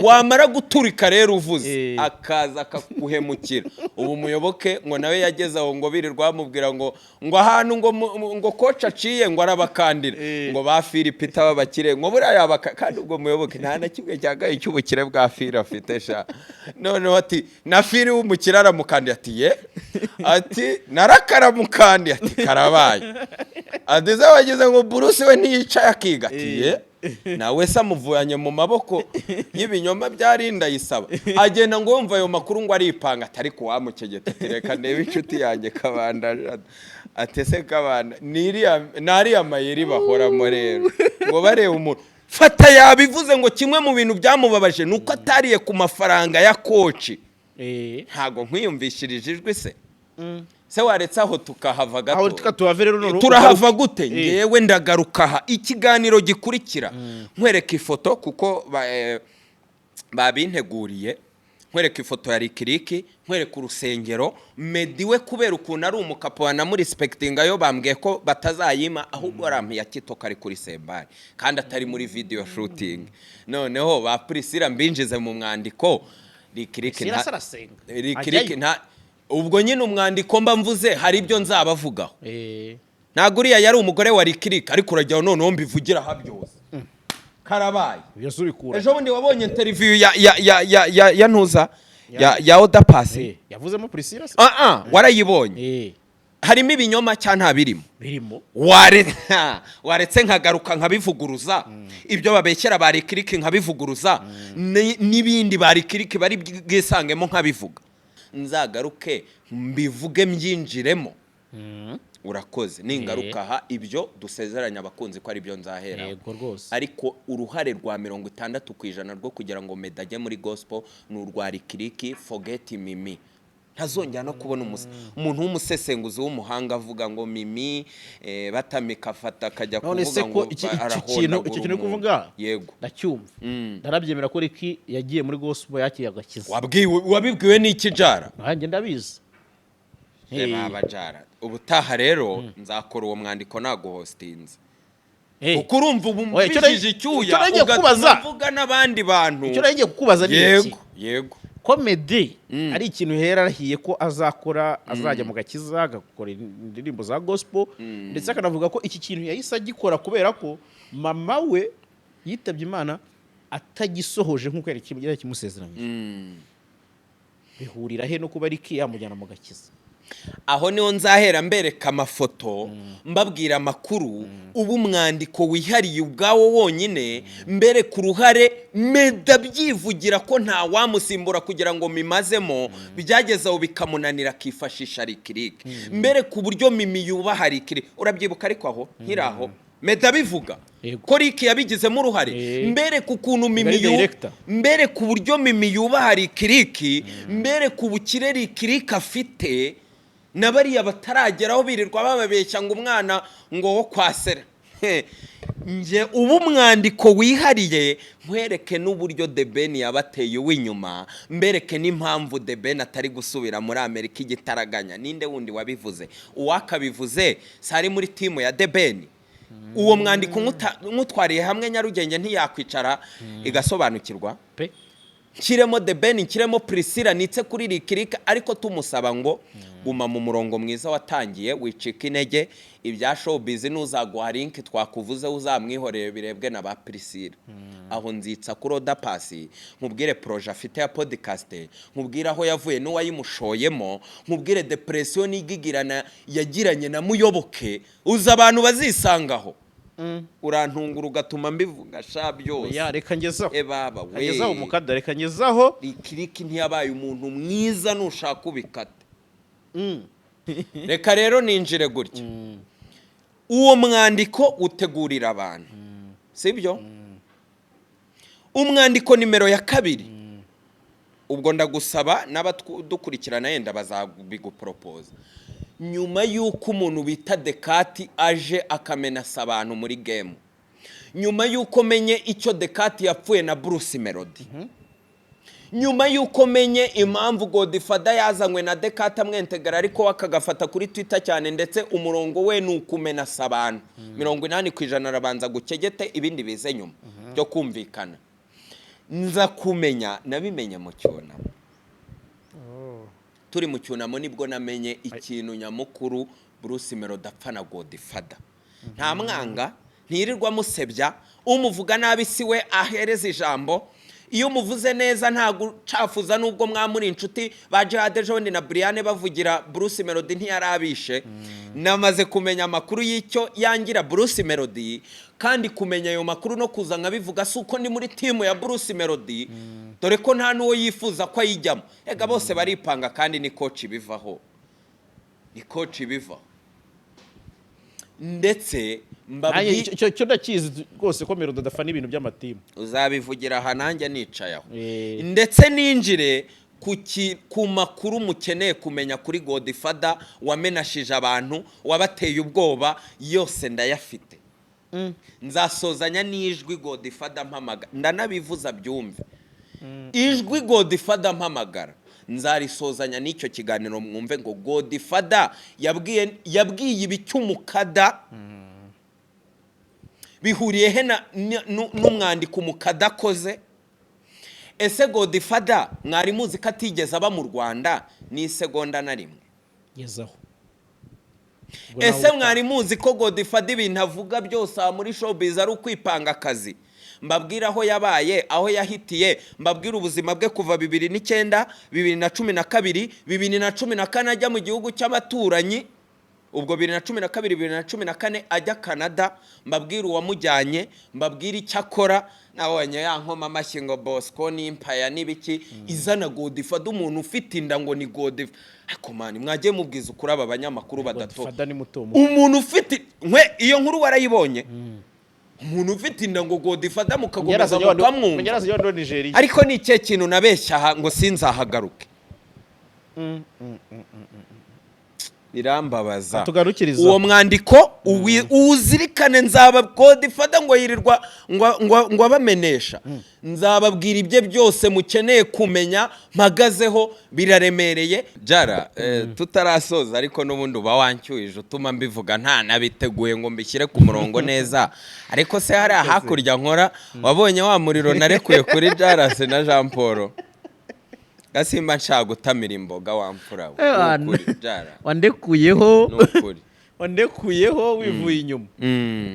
Speaker 1: Wamara guturika rero uvuze, akaza akaguhemukira. Ubu Muyoboke ngo nawe yageze aho, ngo birirwa bamubwira ngo ahantu ngo Coach aciye ngo arabakandira, ngo ba Philipita b'abakire, ngo buriya yabaka. Kandi ubwo Muyoboke nta na kimwe cya kabiri cy'ubukire bwa Phil afite sha. Noneho ati na Phil w'umukire aramukandira, ati ye, ati narakaramukandiye, ati karabaye, ati se wagize ngo Bruce we ntiyicaye akiga? Ati ye, nawe se amuvanye mu maboko y'ibinyoma byarinda yisaba agenda ngo yumva ayo makuru, ngo aripanga, atari kuwamukegeta, ati reka ndebe inshuti yanjye Kabanda. Ati se Kabanda, ni ariya mayeri bahoramo rero, ngo bareba umuntu fata. Yabivuze ngo kimwe mu bintu byamubabaje ni uko atariye ku mafaranga ya Coach. Ntabwo nkwiyumvishirije ijwi se? Se waretse aho tukahava gato?
Speaker 2: Aho tukatuhave rero none.
Speaker 1: Turahava gute?
Speaker 2: Eh.
Speaker 1: Ngewe ndagaruka aha ikiganiro gikurikira nkwereka ifoto, kuko babinteguriye, nkwereka ifoto ya Lick Lick, nkwereka urusengero Meddy we, kubera ukuntu ari umukapo banamurisipekitinga, yo bambwiye ko batazayima, ahubwo barampiye Kitoko ari kuri sembari kandi atari muri video shooting. Noneho ba Priscilla mbinjize mu mwandiko. Lick Lick
Speaker 2: Priscilla
Speaker 1: nta
Speaker 2: se arasenga?
Speaker 1: Lick Lick
Speaker 2: Ajyayo?
Speaker 1: nta ubwo nyine umwandiko mba mvuze hari ibyo nzabavugaho. Ntabwo uriya yari umugore wa Lick Lick, ariko urajyaho noneho mbivugira aha byose, karabaye.
Speaker 2: Byose ubikura.
Speaker 1: Ejo bundi wabonye interview ya ntuza ya Oda Paccy?
Speaker 2: Yavuzemo Priscilla se?
Speaker 1: Ah ah, warayibonye?
Speaker 2: Eh.
Speaker 1: Harimo ibinyoma cyangwa nta birimo?
Speaker 2: Birimo.
Speaker 1: Waretse nkagaruka nkabivuguruza, ibyo babeshyera ba Lick Lick nkabivuguruza, n'ibindi ba Lick Lick bari bwisangemo nkabivuga. Nzagaruke mbivuge, mbyinjiremo. Urakoze. Ningaruka aha, ibyo dusezeranya abakunzi ko ari byo nzahera.
Speaker 2: Yego rwose.
Speaker 1: Ariko uruhare rwa 60% rwo kugira ngo Meddy ajye muri gospel ni urwa Lick Lick. Forget Mimi, ntazongera no kubona umuntu w'umusesenguzi w'umuhanga avuga ngo Mimi batamika afata akajya
Speaker 2: None se
Speaker 1: kuvuga
Speaker 2: ko
Speaker 1: ngo
Speaker 2: iki
Speaker 1: arahondagura
Speaker 2: kintu, icyo kintu uri
Speaker 1: umuntu.
Speaker 2: kuvuga,
Speaker 1: Yego.
Speaker 2: ndacyumva, ndanabyemera ko Ricky yagiye muri gospel, yakiriye agakiza.
Speaker 1: Wabwiwe, wabibwiwe n'iki, Jara?
Speaker 2: Nanjye ndabizi.
Speaker 1: Baba Jara, ubutaha rero nzakora uwo mwandiko naguhostinze, kuko urumva ubu
Speaker 2: Oya, icyo
Speaker 1: mbijije icyuya,
Speaker 2: icyo nagiye
Speaker 1: ugatuma
Speaker 2: kukubaza.
Speaker 1: mvuga n'abandi bantu.
Speaker 2: Icyo nari ngiye kukubaza ni iki?
Speaker 1: Yego.
Speaker 2: Ko Meddy ari ikintu hera arahiye ko azakora, azajya mu gakiza, agakora indirimbo za gospel, ndetse akanavuga ko iki kintu yahise agikora kubera ko mama we yitabye Imana atagisohoje nk'uko yari kimusezeranyije, bihurira he no kuba Ricky yamujyana mu gakiza?
Speaker 1: Aho niho nzahera mbereka amafoto, mbabwira amakuru, uba umwandiko wihariye ubwawo wonyine, mbereka uruhare Meddy abyivugira ko nta wamusimbura kugira ngo mimazemo, byageze aho bikamunanira akifashisha Lick Lick, mbereka uburyo Mimi yubaha Lick Lick. Urabyibuka ariko aho nkiri aho Meddy abivuga ko Rick yabigizemo uruhare, mbereka ukuntu Mimi
Speaker 2: Ari director.
Speaker 1: mbereka uburyo Mimi yubaha Lick Lick, mbereka ubukire Lick Lick afite na bariya batarageraho birirwa bababeshya ngo umwana ngo wo kwasera. Nge ubu umwandiko wihariye, nkwereke n'uburyo The Ben yabateye uw'inyuma, mbereke n'impamvu The Ben atari gusubira muri Amerika igitaraganya. Ninde wundi wabivuze? Uwakabivuze sari muri team ya The Ben. Uwo mwandiko nkutwariye hamwe Nyarugenge ntiyakwicara igasobanukirwa.
Speaker 2: Pe.
Speaker 1: Nshyiremo The Ben, nshyiremo Priscilla, nitse kuri Lick Lick, ariko tumusaba ngo guma mu murongo mwiza watangiye, wicika intege. Ibya showbiz nuzaguha link twakuvuze uzamwihorere, birebwe na ba Priscilla. Aho nzitsa kuri Oda Paccy, nkubwire projet afite ya podcast, nkubwire aho yavuye n'uwayimushoyemo, nkubwire depression n'igigirana yagiranye na Muyoboke. Uza abantu bazisangaho, urantungura ugatuma mbivuga sha byose.
Speaker 2: Ya, reka ngezaho.
Speaker 1: E baba we.
Speaker 2: Ngezaho umukada, reka ngezaho.
Speaker 1: Lick Lick ntiyabaye umuntu mwiza, nushaka ubikate. Reka rero ninjire gutya, uwo mwandiko utegurira abantu, sibyo? Umwandiko nimero ya kabiri, ubwo ndagusaba n'abadukurikirana yenda bazabiguporopoza, nyuma y'uko umuntu bita Dekati aje akamenasa abantu muri game, nyuma y'uko menye icyo Dekati yapfuye na Bruce Melody, nyuma y'uko menye impamvu Godfather yazanywe na Dekati amwentegara, ariko we akagafata kuri Twitter cyane, ndetse umurongo we ni ukumenasa abantu, 80% arabanza gukegete, ibindi bize nyuma byo kumvikana. Nza kumenya, nabimenye mu cyunamo, turi mu cyunamo nibwo namenye ikintu nyamukuru Bruce Melody apfa na Godfather. Nta mwanga, ntirirwa amusebya, umuvuga nabi si we ahereza ijambo. Iyo umuvuze neza nta gucafuza, nubwo mwamuri inshuti ba Jihad John na Brian bavugira Bruce Melody ntiyarabishe. Namaze kumenya amakuru y'icyo yangira Bruce Melody, kandi kumenya ayo makuru no kuza nkabivuga si uko ndi muri team ya Bruce Melody, dore ko nta n'uwo yifuza ko ayijyamo. Ega bose baripanga, kandi ni coach bivaho, ni coach bivaho ndetse
Speaker 2: Nanjye
Speaker 1: mbabwi
Speaker 2: icyo ndakizi rwose ko Melody adafana ibintu by'ama team.
Speaker 1: Uzabivugira aha nanjye nicaye aho. Ndetse ninjire ku makuru mukeneye kumenya kuri Godfather wamenashije abantu, wabateye ubwoba, yose ndayafite. Nzasozanya n'ijwi Godfather mpamagara, ndanabivuza byumve, ijwi Godfather mpamagara nzarisozanya n'icyo kiganiro, mwumve ngo Godfather yabwiye ibicy'umukada bihuriye he n'umwandiko umukada akoze. Ese Godfather mwari muzi ko atigeze aba mu Rwanda n'isegonda na rimwe?
Speaker 2: Gezaho.
Speaker 1: Ese mwari muzi ko Godfather ibintu avuga byose aha muri showbiz ari ukwipanga akazi? Mbabwira aho yabaye, aho yahitiye, mbabwira ubuzima bwe kuva 2009, 2012, 2014 ajya mu gihugu cy'abaturanyi. Ubwo 2012, 2014 ajya Canada. Mbabwira uwamujyanye, mbabwira icyo akora. Nabonye ya nkoma amashyi ngo Bosco n'impaya n'ibiki izana Godfather, umuntu ufite inda ngo ni Godfather. Ariko man, mwagiye mubwiza ukuri aba banyamakuru badato.
Speaker 2: Fada ni muto muto.
Speaker 1: Umuntu ufite nkwe, iyo nkuru warayibonye, umuntu ufite inda ngo Godfather, mukakomeza mukamwumva.
Speaker 2: Yarazanye wa Nigeria.
Speaker 1: Ariko ni ikihe kintu nabeshya aha ngo sinzahagaruke? Birambabaza.
Speaker 2: Tugarukiriza.
Speaker 1: Uwo mwandiko uwuzirikane. Nzaba Godfather ngo yirirwa ngo abamenesha. Nzababwira ibye byose mukeneye kumenya. Mpagazeho biraremereye. Jara, tutarasoza, ariko n'ubundi uba wancyuhije utuma mbivuga nta nabiteguye ngo mbishyire ku murongo neza. Ariko se hariya hakurya nkora, wabonye wa muriro narekuye kuri Jarasi na Jean Paul? Gasimba nshaka gutamira imboga wa mfura we. Ni ukuri, Jara.
Speaker 2: Wandekuyeho.
Speaker 1: Ni ukuri.
Speaker 2: Wandekuyeho wivuye inyuma.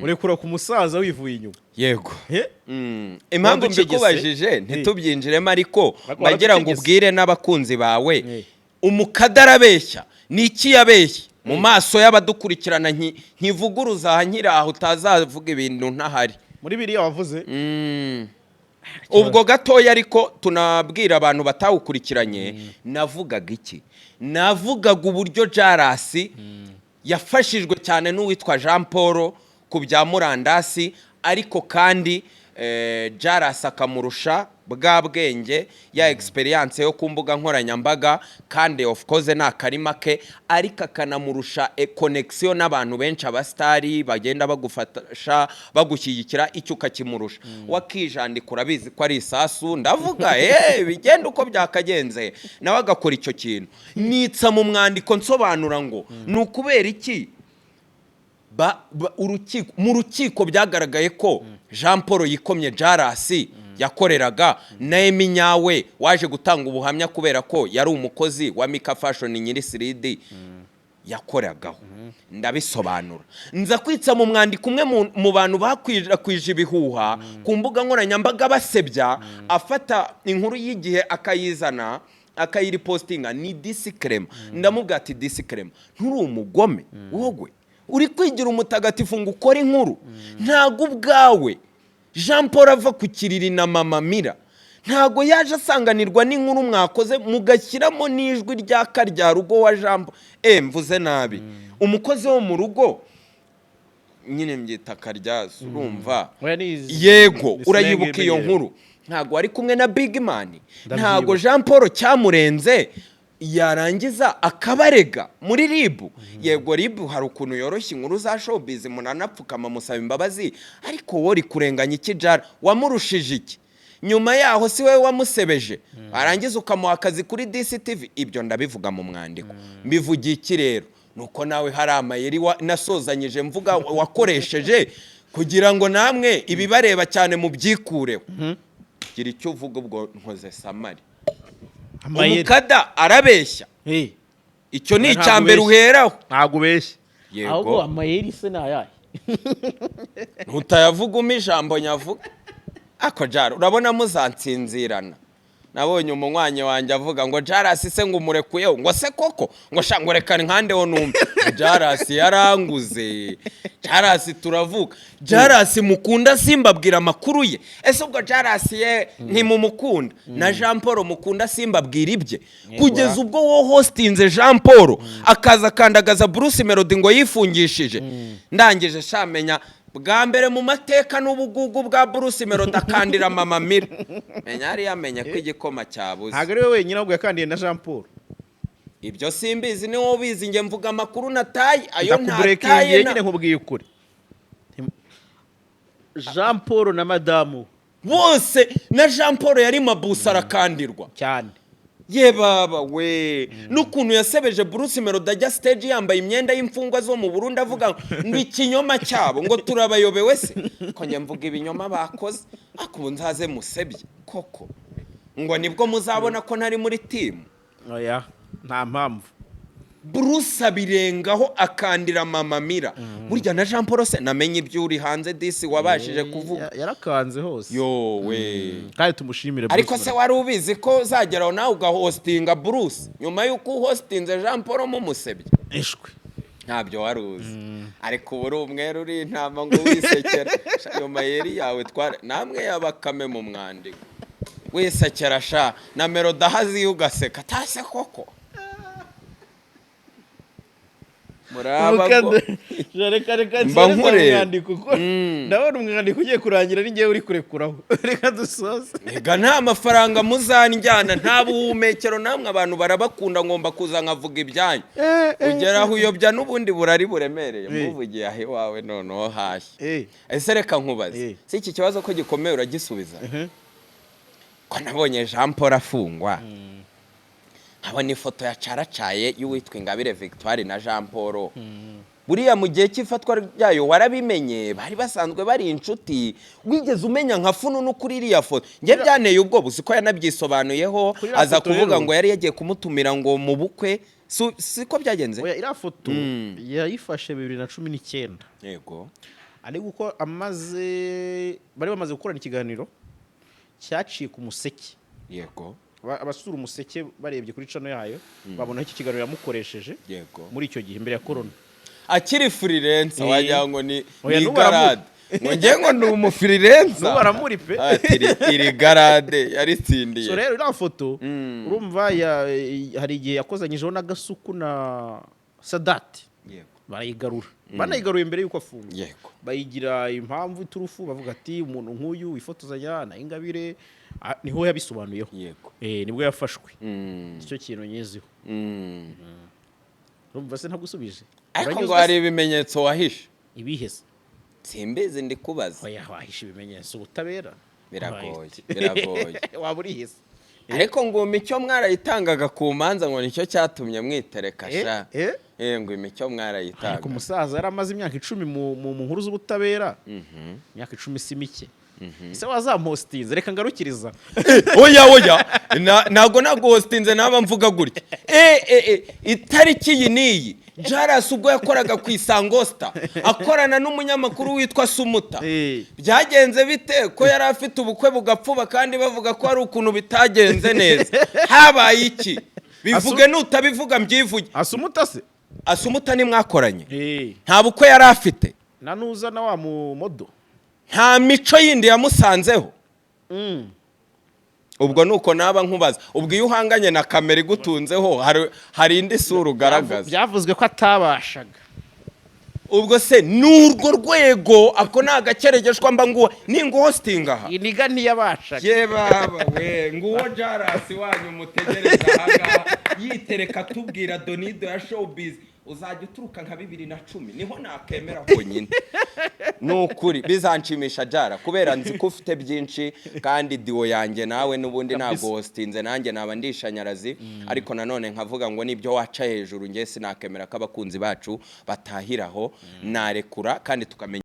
Speaker 2: Urekura ku musaza wivuye inyuma.
Speaker 1: Yego.
Speaker 2: He?
Speaker 1: Impamvu
Speaker 2: Waducegese.
Speaker 1: mbikubajije, ntitubyinjiremo, ariko
Speaker 2: Ariko
Speaker 1: bagira ngo
Speaker 2: waraducegese.
Speaker 1: ubwire n'abakunzi bawe. Umukada arabeshya. Ni iki yabeshye mu maso y'abadukurikirana? Nkivuguruza aha nkiri aho, utazavuga ibintu ntahari.
Speaker 2: Muri biriya wavuze.
Speaker 1: Ubwo gatoya, ariko tunabwira abantu batawukurikiranye. Navugaga iki? Navugaga uburyo Jarasi yafashijwe cyane n'uwitwa Jean Paul ku bya murandasi, ariko kandi Jarasi akamurusha bwa bwenge ya experience yo ku mbuga nkoranyambaga, kandi of course ni akarima ke, ariko akanamurusha connection n'abantu benshi, abasitari bagenda bagufasha, bagushyigikira, icyo ukakimurusha. Wakijandika, urabizi ko ari isasu. Ndavuga bigenda uko byakagenze, nawe agakora icyo kintu. Nitsa mu mwandiko nsobanura ngo ni ukubera iki urukiko, mu rukiko byagaragaye ko Jean Paul yikomye Jarasi yakoreraga na Emi Nyawe waje gutanga ubuhamya kubera ko yari umukozi wa Mika Fashion nyiri siridi yakoragaho. Ndabisobanura, nza kwitsa mu mwandiko umwe mu bantu bakwirakwije ibihuha ku mbuga nkoranyambaga basebya, afata inkuru y'igihe akayizana akayiripostinga, ni Disikerema. Ndamubwira ati: "Disikerema, nturi umugome? Wowe uri kwigira umutagatifu ngo ukore inkuru. Ntabwo ubwawe Jean Paul ava ku kiriri na Mama Mira, ntabwo yaje asanganirwa n'inkuru mwakoze mugashyiramo n'ijwi rya karya rugo wa Jean Paul." Mvuze nabi, umukozi wo mu rugo nyine mbyita karyazo, urumva?
Speaker 2: Oya, ni
Speaker 1: Yego.
Speaker 2: ni
Speaker 1: Urayibuka
Speaker 2: slang
Speaker 1: iyo
Speaker 2: imenyerewe.
Speaker 1: nkuru? Ntabwo wari kumwe na Big Man?
Speaker 2: Ndabyibuka.
Speaker 1: Ntabwo Jean Paul cyamurenze, yarangiza akabarega muri RIB? Yego, RIB hari ukuntu yoroshya inkuru za showbiz, munanapfukama musaba imbabazi, ariko wowe uri kurenganya iki Jara? Wamurushije iki? Nyuma yaho si wowe wamusebeje, warangiza ukamuha akazi kuri DCTV? Ibyo ndabivuga mu mwandiko. Mbivugiye iki rero? Nuko nawe hari amayeri nasozanyije mvuga wakoresheje kugira ngo namwe ibibareba cyane mubyikureho. Gira icyo uvuga, ubwo nkoze summary.
Speaker 2: Amayeri.
Speaker 1: Umukada arabeshya. Icyo ni
Speaker 2: Ntabwo
Speaker 1: icya mbere
Speaker 2: ubeshya.
Speaker 1: uheraho.
Speaker 2: Ntabwo ubeshya.
Speaker 5: Ahubwo
Speaker 1: Yego.
Speaker 5: amayeri se ni ayahe?
Speaker 1: Ntutayavuga, umpe ijambo nyavuga. Ako Jara, urabona muzansinzirana. Nabonye umunywanyi wanjye avuga ngo Jarasi se ngo umurekuyeho, ngo se koko, ngo sha, ngo reka nkandeho numve. Jarasi yaranguze, Jarasi turavuga, Jarasi mukunda simbabwira amakuru ye. Ese ubwo Jarasi ye ntimumukunda? Na Jean Paul mukunda simbabwira ibye, kugeza ubwo wo hostinze Jean Paul akaza akandagaza Bruce Melody ngo yifungishije. Ndangije shamenya bwa mbere mu mateka n'ubugugu bwa Bruce Melody akandira Mama Mira, menya yari yamenye ko igikoma cyabuze.
Speaker 2: Ntabwo ari we wenyine, ahubwo yakandiye na Jean Paul.
Speaker 1: Ibyo simbizi, ni wowe ubizi. Njye mvuga amakuru nataye, ayo ntataye.
Speaker 2: Ndakuburekingiye nyine, nkubwiye ukuri. Jean Paul na madamu
Speaker 1: Bose, na Jean Paul yari mabusa arakandirwa.
Speaker 2: Cyane.
Speaker 1: Ye baba we, n'ukuntu yasebeje Bruce Melody ajya stage yambaye imyenda y'imfungwa zo mu Burundi, avuga ngo ikinyoma cyabo, ngo turabayobewe se, ko njye mvuga ibinyoma bakoze. Ariko ubu nzaze musebye koko ngo nibwo muzabona ko ntari muri team?
Speaker 2: Oya, nta mpamvu.
Speaker 1: Bruce abirengaho akandira Mama Mira. Burya na Jean Paul se namenye ibyo uri hanze disi wabashije kuvuga.
Speaker 2: Yarakanze hose.
Speaker 1: Yowe.
Speaker 2: Kandi tumushimire
Speaker 1: Ariko
Speaker 2: Bruce
Speaker 1: se wari ubizi ko uzageraho nawe ugahostinga Bruce nyuma y'uko uhostinze Jean Paul mumusebye?
Speaker 2: Ishwe.
Speaker 1: Ntabyo wari uzi, ariko ubu uri umwere, uri intama ngo wisekera. Sha, ayo mayeri yawe twara namwe y'abakame mu mwandiko, wisekera sha na merodahazi ugaseka tase koko muraba ngo
Speaker 2: Reka, reka
Speaker 1: Mba
Speaker 2: nsoreze
Speaker 1: nkureba.
Speaker 2: umwandiko kuko ndabona umwandiko ugiye kurangira ni njyewe uri kurekuraho. Reka dusoze.
Speaker 1: Ega nta mafaranga muzanjyana, nta buhumekero namwe, abantu barabakunda, ngomba kuza nkavuga ibyanyu. Ugera aho uyobya n'ubundi burari buremereye muvugiye aho iwawe noneho hashya. Ese reka nkubaze, si iki kibazo ko gikomeye uragisubiza? Ko nabonye Jean Paul afungwa, nkabona ifoto yacaracaye y'uwitwa Ingabire Victoire na Jean Paul, buriya mu gihe cy'ifatwa ryayo warabimenye? Bari basanzwe bari inshuti? Wigeze umenya nka fununu kuri iriya foto? Njye byanteye ubwoba. Uzi ko yanabyisobanuyeho,
Speaker 2: Kuri iriya
Speaker 1: aza
Speaker 2: foto
Speaker 1: kuvuga
Speaker 2: rero-
Speaker 1: ngo yari yagiye kumutumira ngo mu bukwe. Siko byagenze?
Speaker 2: Oya, iriya foto yayifashe 2019. Ariko uko amaze, bari bamaze gukorana ikiganiro cyaciye ku Museke. Abasura Umuseke barebye kuri channel yayo babona iki kiganiro yamukoresheje muri icyo gihe mbere ya corona.
Speaker 1: Akiri freelancer. Wagira ngo ni
Speaker 2: Oya,
Speaker 1: ni
Speaker 2: n'ubu aramu-
Speaker 1: garade, ngo njye ngo ni umufreelancer.
Speaker 2: N'ubu aramuri pe.
Speaker 1: Ati, iri garade yaritsindiye.
Speaker 2: So rero iriya foto urumva hari igihe yakozanyijeho n'Agasuku na Sadati, barayigarura, banayigaruye mbere y'uko afunga, bayigira impamvu iturufu, bavuga ati umuntu nk'uyu wifotozanya na Ingabire, niho yabisobanuyeho. Nibwo yafashwe. Icyo kintu nyiziho. Urumva se ntagusubije?
Speaker 1: Ariko ngo
Speaker 2: Uranyuzwe
Speaker 1: hari
Speaker 2: se?
Speaker 1: ibimenyetso wahishe.
Speaker 2: Ibiheze?
Speaker 1: Simbizi, ndi kubaza.
Speaker 2: Oya, wahisha ibimenyetso ubutabera?
Speaker 1: Biragoye, biragoye.
Speaker 2: Waba uriheze.
Speaker 1: Ariko ngo imico mwarayitangaga ku manza, ngo nicyo cyatumye mwitereka sha. Ngo imico
Speaker 2: Ariko
Speaker 1: mwarayitangaga.
Speaker 2: umusaza yari amaze imyaka 10 mu nkuru z'ubutabera. Imyaka 10 si mike. Ese wazampostinze? Reka ngarukiriza.
Speaker 1: Oya, oya, ntabwo naguhostinze, naba mvuga gutya. Itariki iyi n'iyi, Jarasi ubwo yakoraga ku Isango Star akorana n'umunyamakuru witwa Sumuta, byagenze bite ko yari afite ubukwe bugapfuba, kandi bavuga ko hari ukuntu bitagenze neza? Habaye iki? Bivuge, nutabivuga mbyivuge.
Speaker 2: Asumuta se?
Speaker 1: Asumuta nimwakoranye, nta bukwe yari afite?
Speaker 2: Na nuza na wa mumodo.
Speaker 1: Nta mico yindi yamusanzeho? Ubwo nuko naba nkubaza, ubwo iyo uhanganye na kamera igutunzeho hari indi sura ugaragaza.
Speaker 2: Byavuzwe ko atabashaga.
Speaker 1: Ubwo se n'urwo rwego, ako ni agakeregeshwa mba nguwa ninguhositinga aha.
Speaker 2: Iniga ntiyabashaga.
Speaker 1: Ye baba we, nguwo Jarasi wanyu mutegereza ahangaha yitereka tubwira donido ya showbiz, uzajya uturuka nka 2010 niho nakemera honyine. Ni ukuri bizanshimisha Jara, kubera nzi ko ufite byinshi, kandi diwo yanjye nawe n'ubundi ntabwo hositinze, nanjye naba ndishanyarazi. Ariko nanone nkavuga ngo nibyo waca hejuru, njye sinakemera ko abakunzi bacu batahiraho, narekura kandi tukamenya.